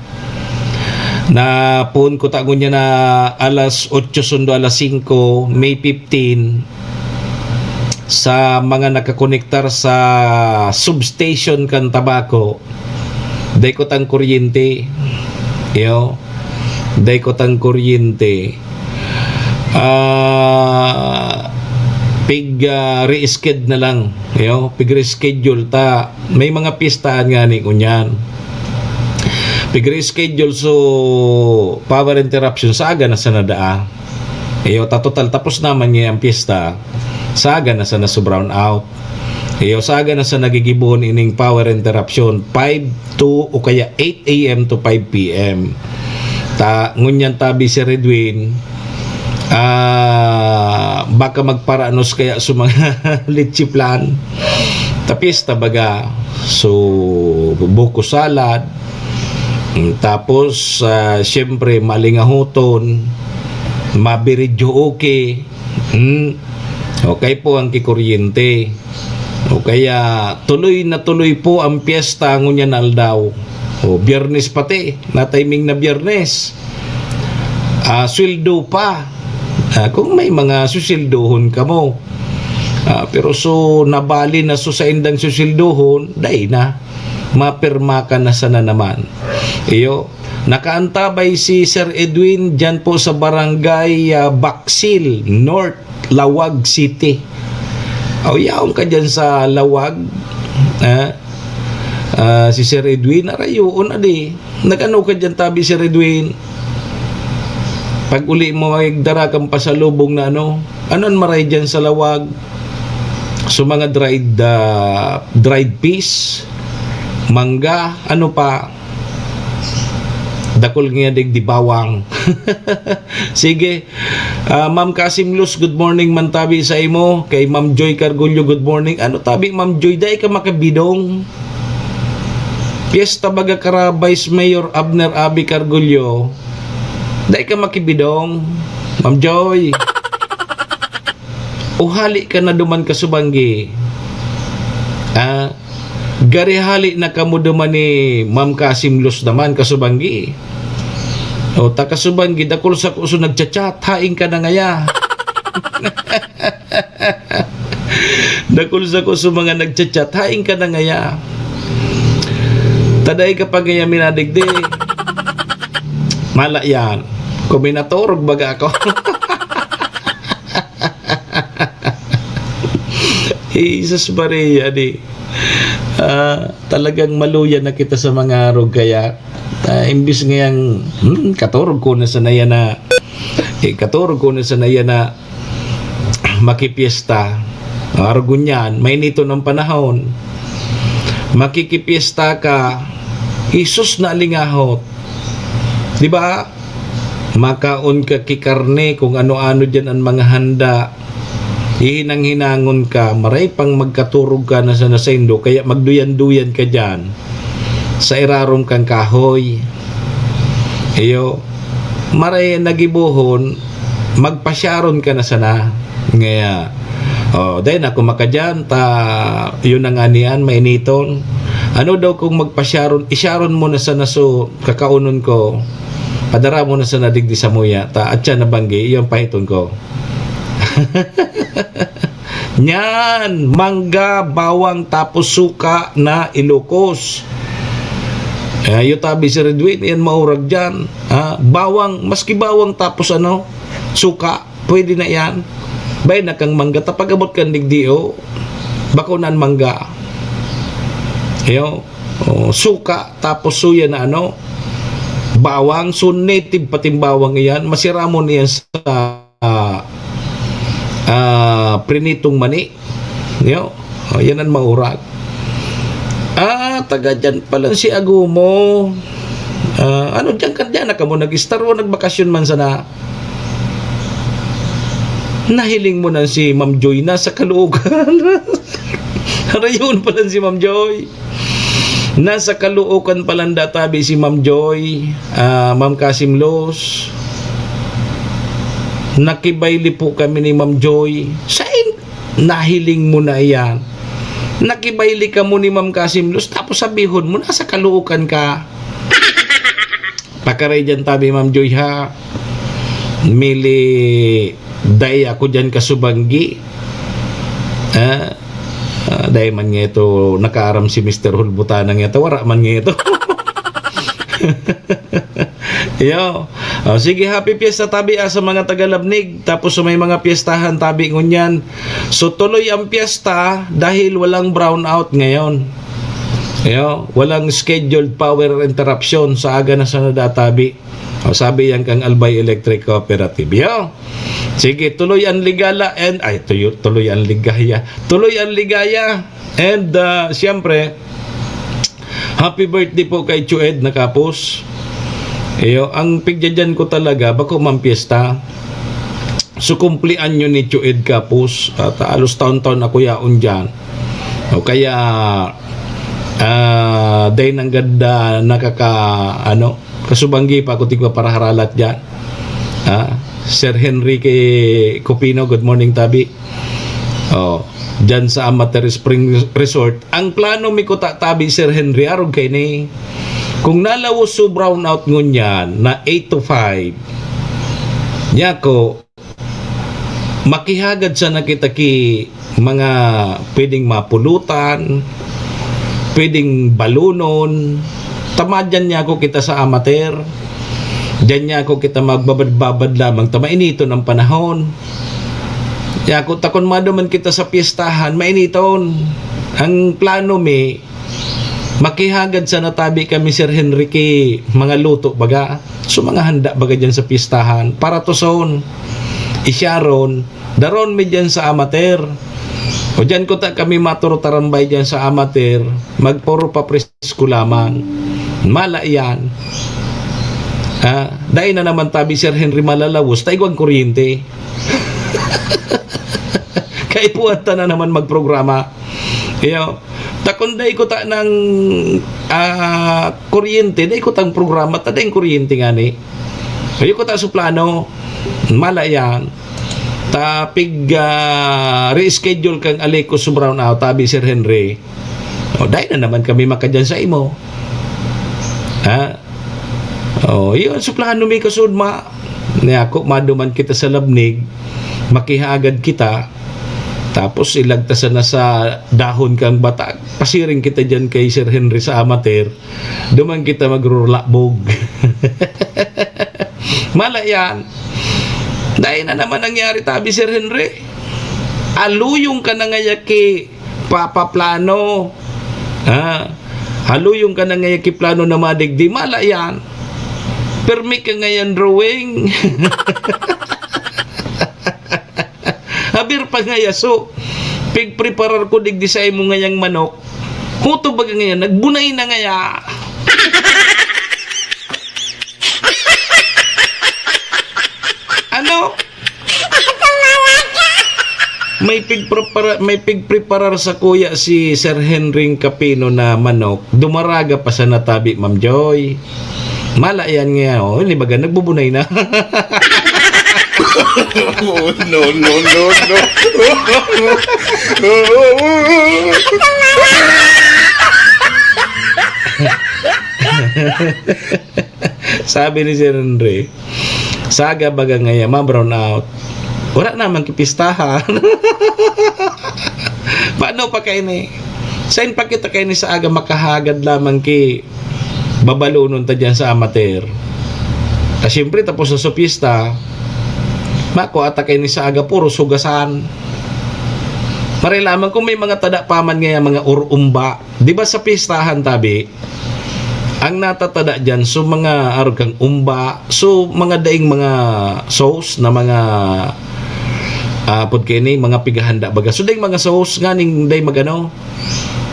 Na phone kuta ngunyan na alas otso sundo alas singko, May fifteen, sa mga nakakonektar sa substation kan Tabaco, dai kutang kuryente. Iyo, dai kutang kuryente. Ah, pig, ah, re-sked na lang. Iyo, pig reschedule ta. May mga pistahan nga ni ngunyan. Pig reschedule, so power interruption sa aga na sana daa. Iyo, ta total tapos naman niya ang piyesta. Sa aga na sana so brown out. Iyo, sa aga na sana nagigibohon ining power interruption, five to o kaya eight a m to five p m. Ta, ngunyan tabi si Redwin, ah, baka magparanos kaya sa mga leche flan. Ta piyesta baga. So, buko salad. Mm, tapos, ah, siyempre, malingahoton, mabiridyo okay. Hmm. Okay po ang kikuryente. O kaya, tuloy na tuloy po ang piyesta ngunyan na aldaw. O, Biyernes pati, na timing na Biyernes. Ah, sweldo pa. Ah, kung may mga susildohon kamo. Ah, pero so, nabali na so saindang susildohon, dai na. Mapirma ka na sana naman. Iyo, Nakaantabay si Sir Edwin diyan po sa barangay, ah, Baksil North, Laoag City. O, yaon ka diyan sa Laoag, ah, ah, si Sir Edwin, arayoon, adi. Nag-ano ka diyan, tabi, Sir Edwin? Pag uli mo, ay dara kang pasalubong na ano. Ano an maray diyan sa Laoag? So, mga dried, ah, dried peas, mangga, ano pa? Dakul nga digdi, bawang. Sige. Ah, Ma'am Kasim Luz, good morning man tabi sa imo. Kay Ma'am Joy Cargullo, good morning. Ano tabi, Ma'am Joy, dai ka makabidong? Piyesta baga kara Vice Mayor Abner Abi Cargullo. Dai ka makibidong, Ma'am Joy. O hali ka na duman, kasubanggi. Ah, gari hali na kamo duman ni Ma'am Kasim Luz naman, kasubanggi. O, ta kasubanggi, dakul sa kuso nagchat-chat, hain ka na ngaya. Dakul sa kuso mga nagchat-chat, hain ka na ngaya. Ta dai ka pa ngaya minadigdi. Mala yan. Kuminaturog baga ako. Jesus Maria, di. Ah, talagang maluya na kita sa mga arog, kaya, ah, imbis ngayang, hmm, katurog ko na sana yan na, eh, katurog ko na sana yan na makipiyesta. Arog ngunyan, mainiton ang panahon. Makikipiyesta ka, Jesus na alingahot. Di ba? Makaon ka ki karne, kung ano-ano diyan an mga handa. Hihinang-hinangon ka, maray pang magkaturog ka na sana saindo, kaya magduyan-duyan ka diyan sa irarom kan kahoy. Iyo, maray nagibohon, magpasyaron ka na sana. Ngaya, oh, dai na ako makadiyan, ta, yun na nga niyan, mainiton. Ano daw kung magpasyaron, isyaron mo na sana so kakaonon ko, padara mo na sana digdi samuya, ta atyan na banggi, iyo an pahiton ko. Nyan, mangga, bawang, tapos suka na Ilocos. Eh, iyo tabi si Redwin, yan maurag dyan. Ha? Bawang, maski bawang tapos ano, suka, pwede na yan. Bay na kang mangga, ta pag-abot kan digdi, oh, bako na an mangga. Iyo, oh, suka, tapos suya na ano, bawang, so native pating bawang iyan, masiramon iyan sa ah, ah, prinitong mani. Yo, oh, yan an maurag. Ah, taga dyan pala si Agumo. Ah, ano, dyan ka, dyan na kamo nag-istar o nagbakasyon man sana? Nahiling mo na si Ma'am Joy na sa Caloocan. Harayon pala si Ma'am Joy. Nasa Caloocan pala nda tabi si Ma'am Joy, ah, Ma'am Kasim Luz. Nakibaili po kami ni Ma'am Joy. Sain? Nahiling mo na iyan. Nakibaili kamo ni Ma'am Kasim Luz, tapos sabihon mo, nasa Caloocan ka. Pakaray dyan tabi, Ma'am Joy, ha? Mili, dai ako dyan kasubanggi. Ah, ah, dai man nga ito, nakaaram si Mister Hulbutana nga ito, wara man nga ito. Iyo. Oh, sige, happy fiesta tabi, ah, sa mga taga Labnig. Tapos sa may mga piyestahan tabi ngunyan. So, tuloy ang piyesta dahil walang brownout ngayon. Iyo, walang scheduled power interruption sa aga na sa nadatabi. O, sabi yan kang Albay Electric Cooperative. Iyo. Sige, tuloy ang ligala and, ay, tuyo-, tuloy ang ligaya. Tuloy ang ligaya. And, ah, siyempre, happy birthday po kay Chued na kapos. Iyo, ang pigdadyan ko talaga, bako man piyesta. So, kumpleanyo ni Chued kapos. At halos taon-taon ako yaon dyan. O kaya, ah, dahil nanggad, ah, nakaka-, ano, kasubanggi pa ako tigwa para haralat dyan. Ah, Sir Henry kay Cupino, good morning, tabi. Oh, dyan sa Amateur Spring Resort. Ang plano mi ko ta-, tabi, Sir Henry, arog kay ni. Kung nalawos so brownout ngunyan na eight to five, niya ko, makihagad sana kita ki mga pwedeng mapulutan, pwedeng balunon, Tamadyan niya ako kita sa amater. Diyan niya ako kita magbabad-babad lamang ta mainiton ang panahon. Kaya ako, takon maduman kita sa piyestahan, mainiton. Ang plano mi, makihagad sana tabi kami, Sir Henry, ki mga luto baga. So, mga handa baga dyan sa piyestahan. Para tuson, isyaron, daron mi dyan sa amater. O dyan ko ta kami maturo tarambay dyan sa amater, magpuro pa presko lamang. Mala yan. Ah, dai na naman tabi, Sir Henry, malalawos, ta igwang kuryente. Kaipuhan ta na naman magprograma. Iyo. Ta kun dai ko ta ng, ah, kuryente, dai ko tang programa, ta dai kuryente ngani. Iyo ko ta su plano. Mala yan. Ta pig, ah, reschedule kang Alecos Brown Out, tabi Sir Henry. O, dai na naman kami makadyan sa imo. Ha? O, yun, su plano mi kasud ma. Ni ako, maduman kita sa labnig, makihagad kita, tapos ilagtasan na sa dahon kang bata. Pasiring kita dyan kay Sir Henry sa amater. Duman kita magrurlakbog. Mala yan. Dai na naman nangyari tabi, Sir Henry. Aluyong ka na ngaya ki papaplano. Ha? Aluyong ka na ngaya ki plano na madigdi. Mala yan. Permi ka ngayan drawing. Habir pa ngaya, so, pigpreparar ko digdi sa imo ngayang manok. Huto baga ngayan, nagbunay na ngaya. Ano? May pigprepara-, may pigpreparar sa kuya si Sir Henry Capino na manok. Dumaraga pa sa natabi, Ma'am Joy. Mala yan nga, oh. Ini baga, nagbubunay na. Oh, no, no, no, no. Sabi ni Sir Henry, "Saga baga ngaya ma-brown out. Wala naman kipistahan." Paano pa kaini? Sain pa kita kaini sa aga makahagad lamang ki babalonon ta diyan sa amater. Ah, siyempre, tapos na sa piyesta, makua ta kaini sa aga, puro sugasan. Maray lamang kung may mga tada pa man ngaya, mga urumba. Di ba sa pistahan, tabi, ang natatada diyan, so mga arog kang umba, so mga daing mga sauce na mga, ah, apod kaini, mga pighahanda baga. So daing mga sauce nganing dai mag-ano,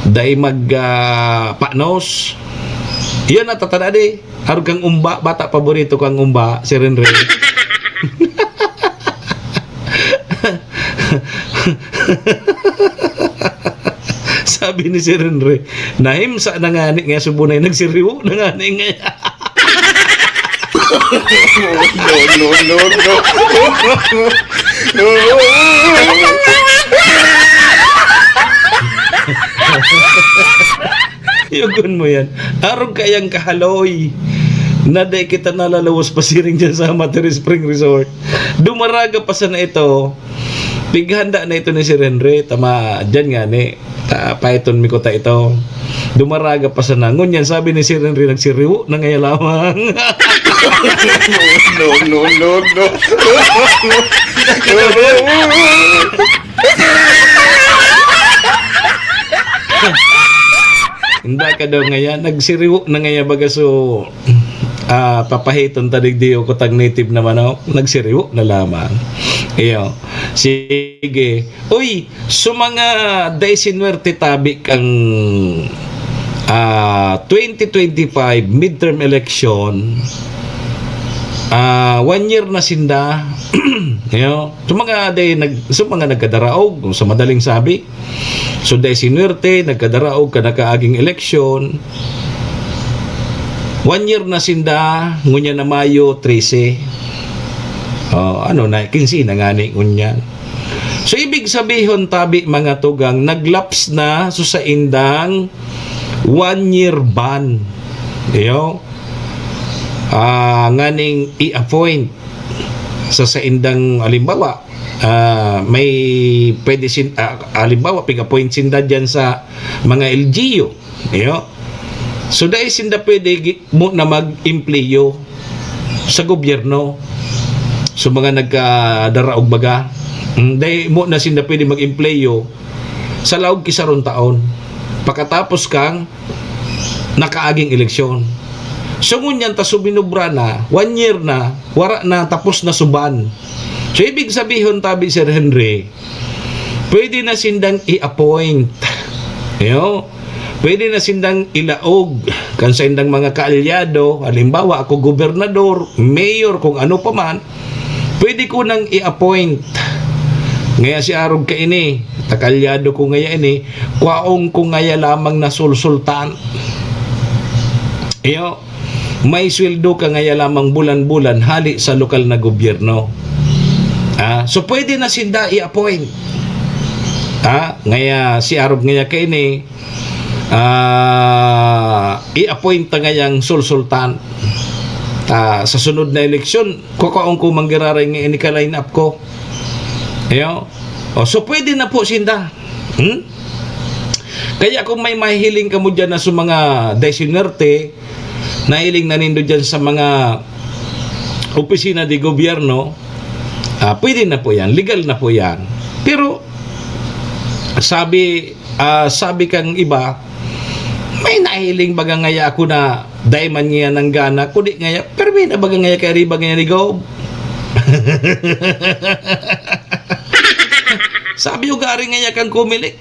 dai mag, ah, panos. Iyan natatada di. Arog kang umba, bata, paborito ko ang umba, si Renren. Sabi ni Sir Henry, "Nahimsa na ngani nga subonay, nagsiriwo na ngani nga." No, no, no, no. Yugon mo yan. Arog kayang kahaloy na dai kita nalalawos pasiring dyan sa Amateur Spring Resort. Dumaraga pa sana ito. Pighanda na ito ni Sir Henry. Tama, dyan nga ni. Ta, paiton mi ko ta ito. Dumaraga pa sana. Ngunyan, sabi ni Sir Henry, nagsiriwo na ngaya lamang. No, no, no, no. Inda ka daw ngaya, nagsiriwo na ngaya baga, so, ah, papahiton ta digdi o kutang native na manok, nagsiriwo na lamang. Iyo. Sige. Uy, so mga dai sinuwerte tabi kang, ah, twenty twenty-five midterm election, ah, one year na sinda. Iyo. So mga dai nag-, so mga nagkadaraog, sa madaling sabi, so, dai sinuwerte, nagkadaraog kan nakaaging eleksyon. One year na sinda, ngunyan na Mayo trese. Oh, ano na, kinse na ngani ngunyan. So, ibig sabihon, tabi, mga tugang, naglaps na so saindang one year ban. Iyo. Ah, nganing i-appoint sa saindang, halimbawa, ah, may pwede sin-, ah, halimbawa, pig-appoint sinda dyan sa mga L G U, iyo. So, dai sinda pwede gi-, mo na mag-empleyo sa gobyerno. So, mga nagkadaraog baga, mm, dai mo na sinda pwede mag-empleyo sa laog ki sarong taon, pakatapos kang nakaaging eleksyon. So, ngunyan ta suminubra na, one year na, wara na, tapos na suban. So, ibig sabihon, tabi, Sir Henry, pwede na sindang i-appoint. Yo? Pwede na sindang ilaog kan saindang mga kaalyado. Halimbawa, ako gobernador, mayor, kung ano pa man, pwede ko nang i-appoint. Ngaya si arog kaini, ta kaalyado ko ngaya ini, kwaong ko ngaya lamang na sulsultan. Iyo, may sweldo ka ngaya lamang bulan-bulan hali sa lokal na gobyerno. Ah, so pwede na sinda i-appoint. Ah, ngaya si arog ngaya kaini, ah, i-appoint ta ngayang sulsultan. Ah, sa sunod na eleksyon, kukaon ko manggiraray nga ini ka-line up ko. Iyo. O, so pwede na po sinda. Hmm? Kaya kung may mahihiling kamo dyan na sa mga dai sinwerte, nahiling na nindo dyan sa mga opisina de gobyerno, ah, pwede na po yan. Legal na po yan. Pero, sabi, ah, sabi kang iba, may nahiling baga ngaya ako na dai man ngaya nanggana, kundi ngaya, pero may na baga ngaya kay riba ngaya ni Gob. Sabi ugari ngaya kang Comelec,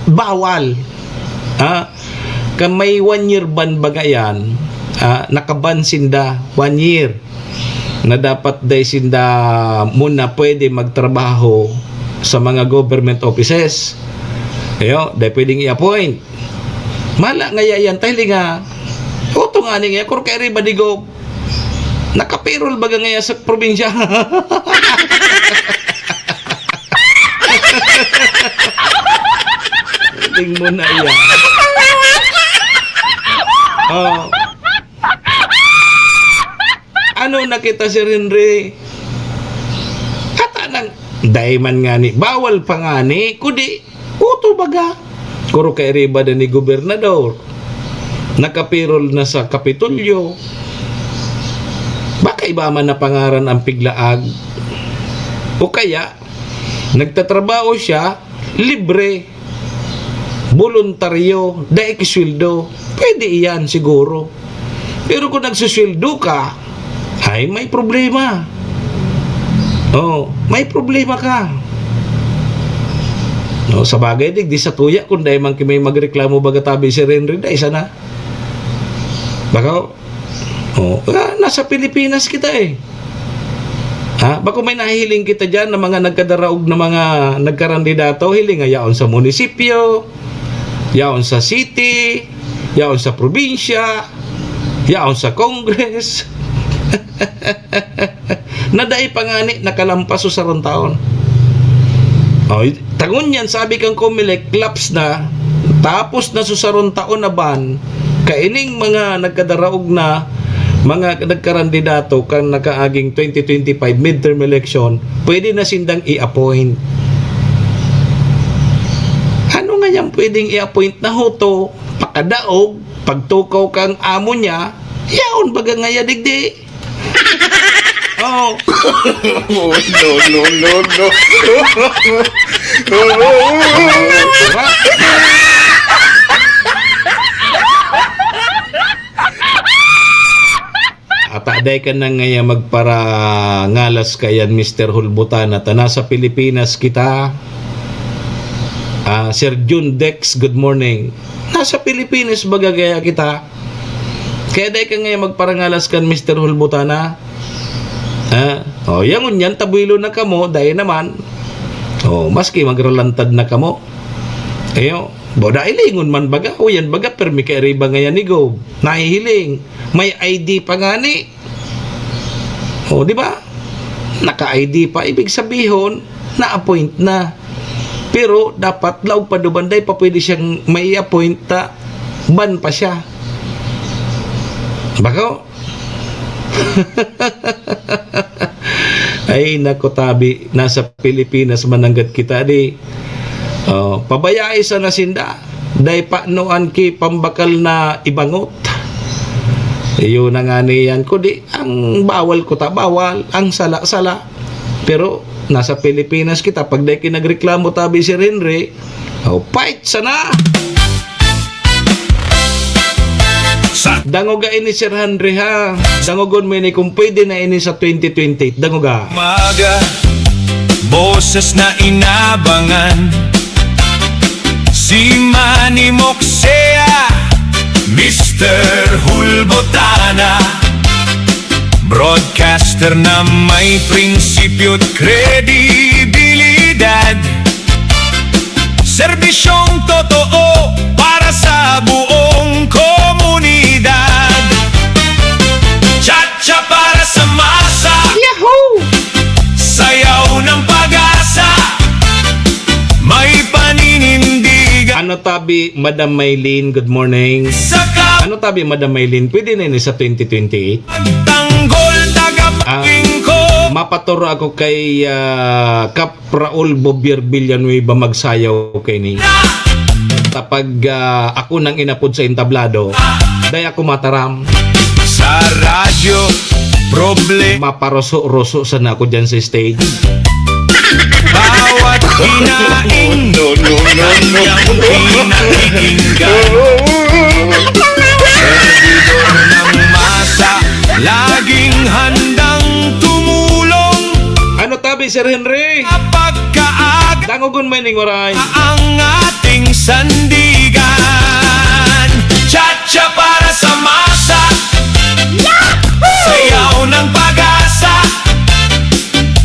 bawal. Ha? Kan may one year ban baga yan, ah, nakaban sinda, one year, na dapat dai sinda muna pwede magtrabaho sa mga government offices. Ayo, dai pwedeng i-appoint. Mala ngaya yan, ta hiling nga, uto nga ni ngaya, kuro kay riba ni Gob. Nakapirol baga ngaya sa probinsya. Tingnan mo na yan. Oh. Ano na kita, Sir Henry? Kata nang, dai man ngani, bawal pa ngani, kundi, uto baga. Kuro kay riba na ni gobernador. Nakapirol na sa Kapitolyo. Baka iba man na pangaran ang piglaag. O kaya, nagtatrabaho siya, libre, boluntaryo, dai ki sweldo. Pwede iyan siguro. Pero kung nagsusweldo ka, ay may problema. Oh, may problema ka. No, sa bagay, digdi sa tuya, kung dai man ki may magreklamo, baga tabi si Sir Henry, dai sana. Baka, oh, ah, nasa Pilipinas kita eh. Ha? Bako may nahihiling kita dyan na mga nagkadaraog na mga nagkarandidato, hiling nga yaon sa munisipyo, yaon sa city, yaon sa probinsya, yaon sa Congress. Na dai pa ngani nakalampas sa sarong taon. Oh, ta ngunyan, sabi kang Comelec, lapse na, tapos na sa sarong taon na ban, kaining mga nagkadaraog na, mga nagkarandidato kan nakaaging twenty twenty-five midterm election, pwede na sindang i-appoint. Ano nga yan pwedeng i-appoint na huto, pakadaog, pagtukaw kang amo niya, yaon baga ngaya digdi? Oh. Oh, no, no, no, no. Ata day ka na ngaya magparangalas kayan, Mister Hulbutana, ta nasa Pilipinas kita. Ah, Sir Jun Dex, good morning. Nasa Pilipinas baga kaya kita? Kaya day ka ngaya magparangalas kan Mister Hulbutana? Ha? O, yan ngunyan, tabuilo na kamo, dai naman. O, maski magralantad na kamo. Ayo, boda ilingon man baga, o yan baga, permi kay riba ngayan ni Gob. Nahihiling. May I D pa ngani. O, di ba? Naka-I D pa. Ibig sabihon, na-appoint na. Pero dapat laog pa duman, dai pa pwede siyang mai-appoint ta ban pa siya. Bako? Ay, nako, tabi, nasa Pilipinas mananggad kita di. Oh, pabayai sana sinda. Dai pa no an ki pambakal na ibangot. Iyo na nga niyan. Kundi ang bawal ko ta, bawal. Ang sala, sala. Pero nasa Pilipinas kita. Pag dai ki nagreklamo, tabi Sir Henry, oh, fight sana! Sa dangoga ini, Sir Henry, ha? Dangogon mo ini kung pwede na ini sa twenty twenty-eight. Dangoga. Maga, boses na inabangan. Si Manny Moksea, Mister Hulbotana. Broadcaster na may prinsipyo't kredibilidad. Serbisyong totoo para sa buong komunidad. Cha-cha para sa masa. Yahoo! Sayaw ng pag-asa. May paninindigan. Ano tabi, Madam Maylene? Good morning. Sa ka- Ano tabi, Madam Maylene? Pwede na ini sa twenty twenty-eight? Tanggol, tagapaglingkod. Ah, mapaturo ako kay, ah, Kap Raul Bobier Villanueva magsayaw kay ni. Tapag, ah, ako nang inapod sa entablado, dai ako mataram. Sa radyo, problema. Maparoso-roso sana ako dyan sa stage. Bawat hinaing, no, no, no, no, kanyang pinakikinggan. Servidor ng masa, laging handang tumulong. Ano tabi, Sir Henry? Pagkaaga. Dangogon mo ining oray. Ang ating sandigan. Cha-cha para sa masa. Yahoo! Sayaw ng pag-asa.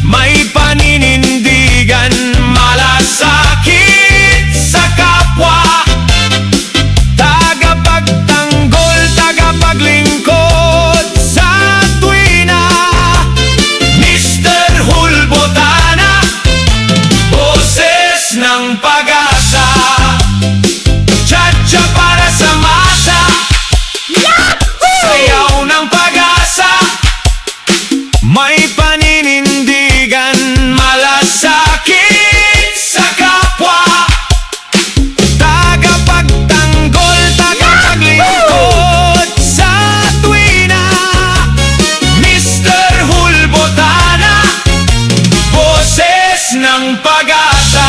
May paninindigan, malasakit sa kapwa. Tagapagtanggol, tagapaglingkod sa tuwina. Mister Hulbotana, boses ng pag-asa. Cha-cha para sa masa. Yahoo! Sayaw ng pag-asa. May paninindigan, malasakit sa kapwa. Tagapagtanggol, tagapaglingkod sa tuwina. Mister Hulbotana, boses ng pag-asa.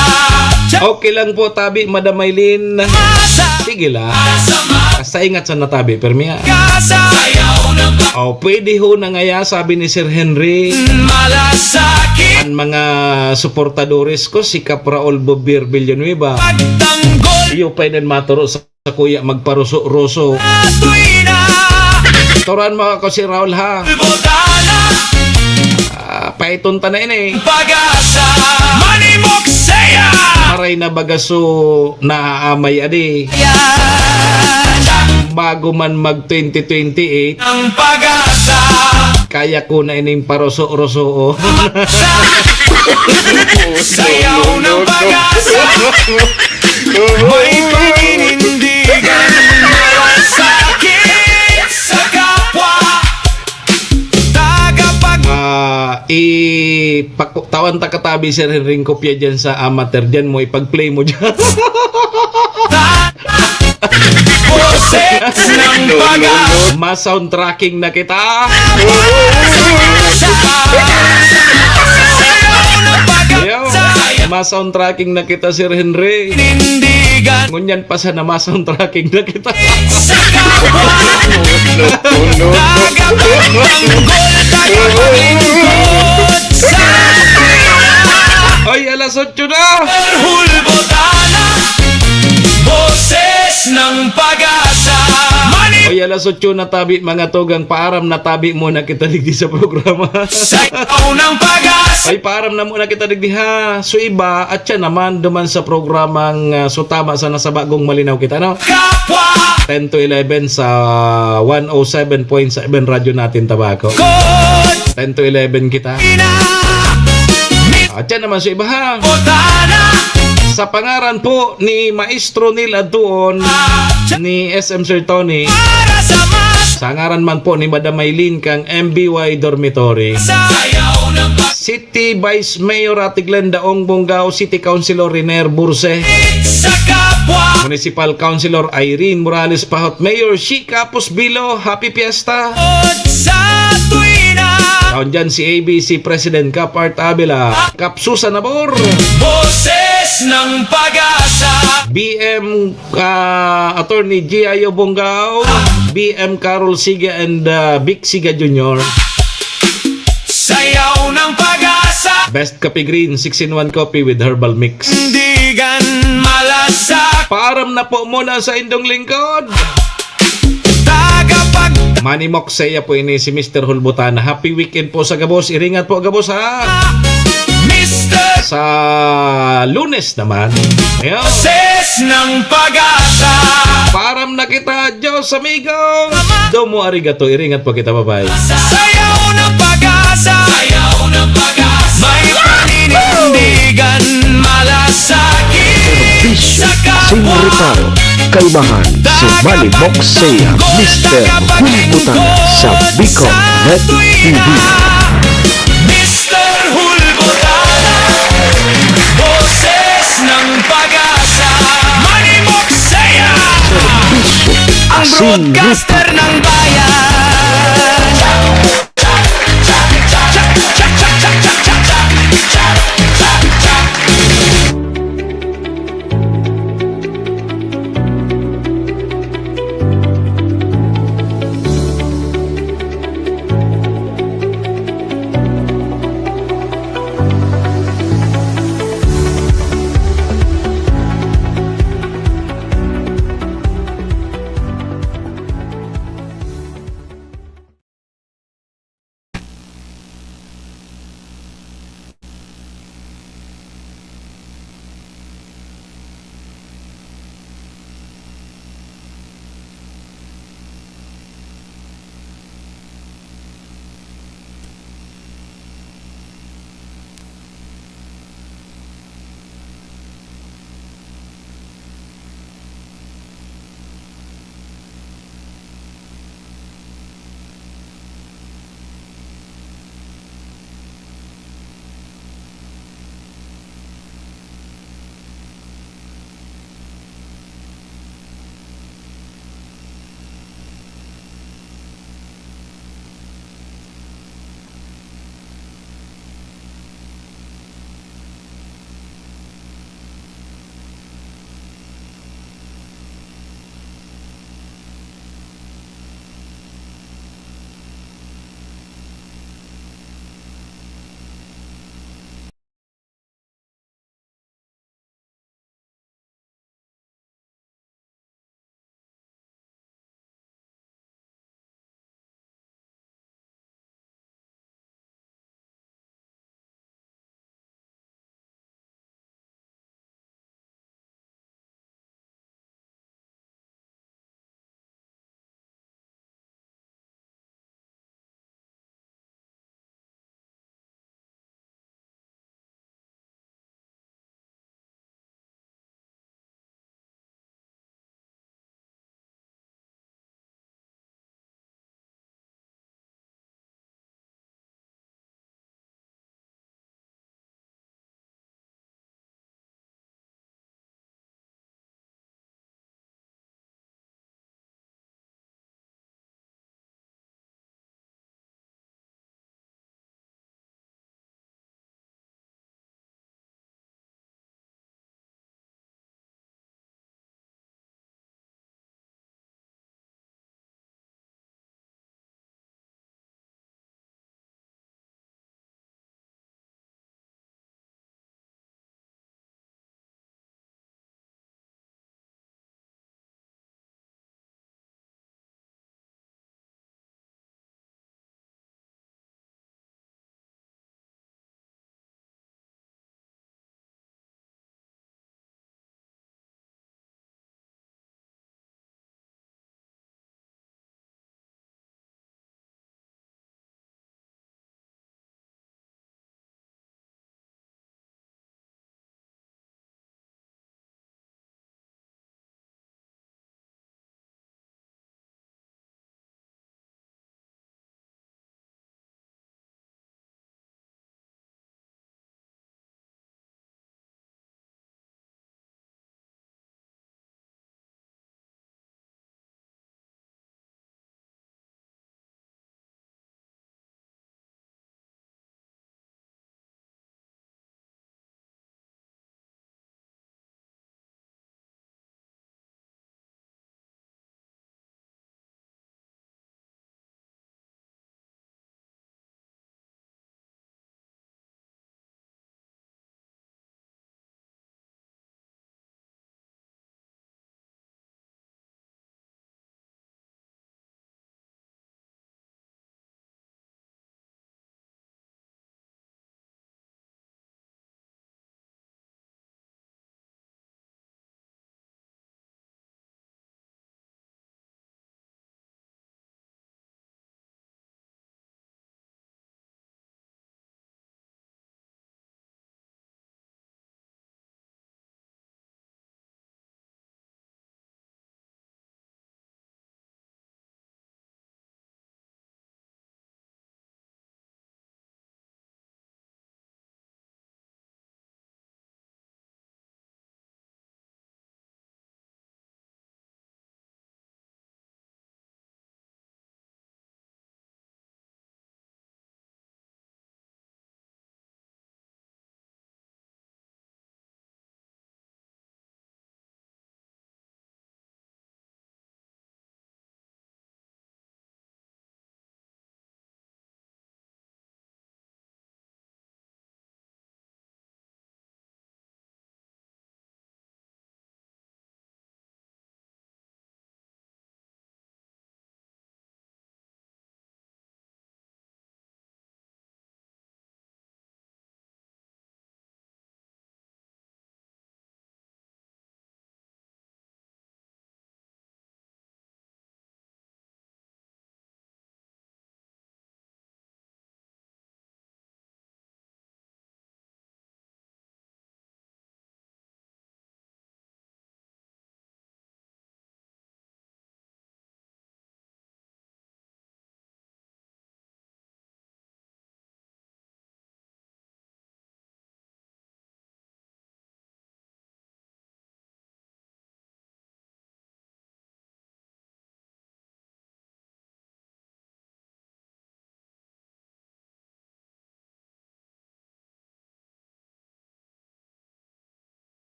Okay lang po, tabi, Madam Maylene. Sige lang. Basta ingat sa natabi, permi, ha? O, pwede ho na ngaya, sabi ni Sir Henry. Malasakit. An mga suportadores ko, si Kap Raul Bobier Villanueva. Pagtanggol. Iyo pa yun maturo sa kuya magparuso-ruso. Tuwina. Turan mo ako si Raul, ha? Botana. Ah, paiton ta na ini. Pag-asa. Manny Moksea. Maray na baga so naaamay adi. Yan. Bago man mag twenty twenty-eight. Ang pag-asa. Kaya ko na ining paruso-ruso, oh. Sa sayaw ng pag-asa. May paninindigan. Malasakit sa kapwa. Tagapag- Ah, i- paku-, tawan ta katabi, Sir Henry, kopya dyan sa amateur. Dyan mo, ipag-play mo dyan. Boses ng pag-asa. Ma-soundtracking na kita. Ayaw, ma-soundtracking na kita, Sir Henry. Nindigan. Ngunyan pa sana ma-soundtracking na kita. Sa kapwa. Tagapagtanggol, tagapaglingkod sa Oy, alas otso na! Hulbotana, boses ng pag-asa. Mani- Oy, alas otso na tabi, mga tugang, paaram na tabi muna kita digdi sa programa. Sayaw ng pag-asa. Ay, paaram na muna kita digdi, ha. So, iba, at siya naman, duman sa programang, ah, So Tama Sana sa Bagong Malinaw Kita, no? Kapwa. Ten to eleven sa one oh seven point seven Radyo Natin Tabaco. Kod. Ten to eleven kita. Ina. At siya naman sa iba, ha. Botana. Sa pangaran po ni Maestro Neil Adtuon, ni S M Sir Tony. Para sa mas. Sa ngaran man po ni Madam Maylene kang M B Y Dormitory. Sayaw ng pag- City Vice Mayor Ate Glenda Ong Bonggao, City Councilor Riner Burse. Sa kap- Municipal Councilor Irene Morales Pahot, Mayor Shi Capos Bilo, Happy Fiesta. Sa tuwina. Taon dyan si A B C President Kap Art Avila, Kap Susan Abor. Boses ng Pag-asa. B M, ah, Attorney G I O Bongao, B M Carol Siga and, ah, Vic Siga Junior. Sayaw ng Pag-asa. Best Coffee Green, six-in-one coffee with herbal mix. Tindigan malasa. Paaram na po muna sa indong lingkod. Tagapag- Manimok saya po ini si Mister Hulbutana. Happy weekend po sa gabos. Iringat po gabos, ha? Mister Sa Lunes naman. Ayun. Ses ng Pag-asa. Paaram na kita, Diyos amigo. Domo arigato, iringat po kita, bye-bye. Sayaw ng Pag-asa. Sayaw ng Pag-asa. May paninindigan, malasakit. Serbisyo, sa kapwa. Sin reparo, kaibahan, si Manny Moxea, Mister Hulbutana sa Bicol Net T V. Mister Hulbutana, boses ng Pag-asa. Manny Moxea. Serbisyo, ang broadcaster ng bayan.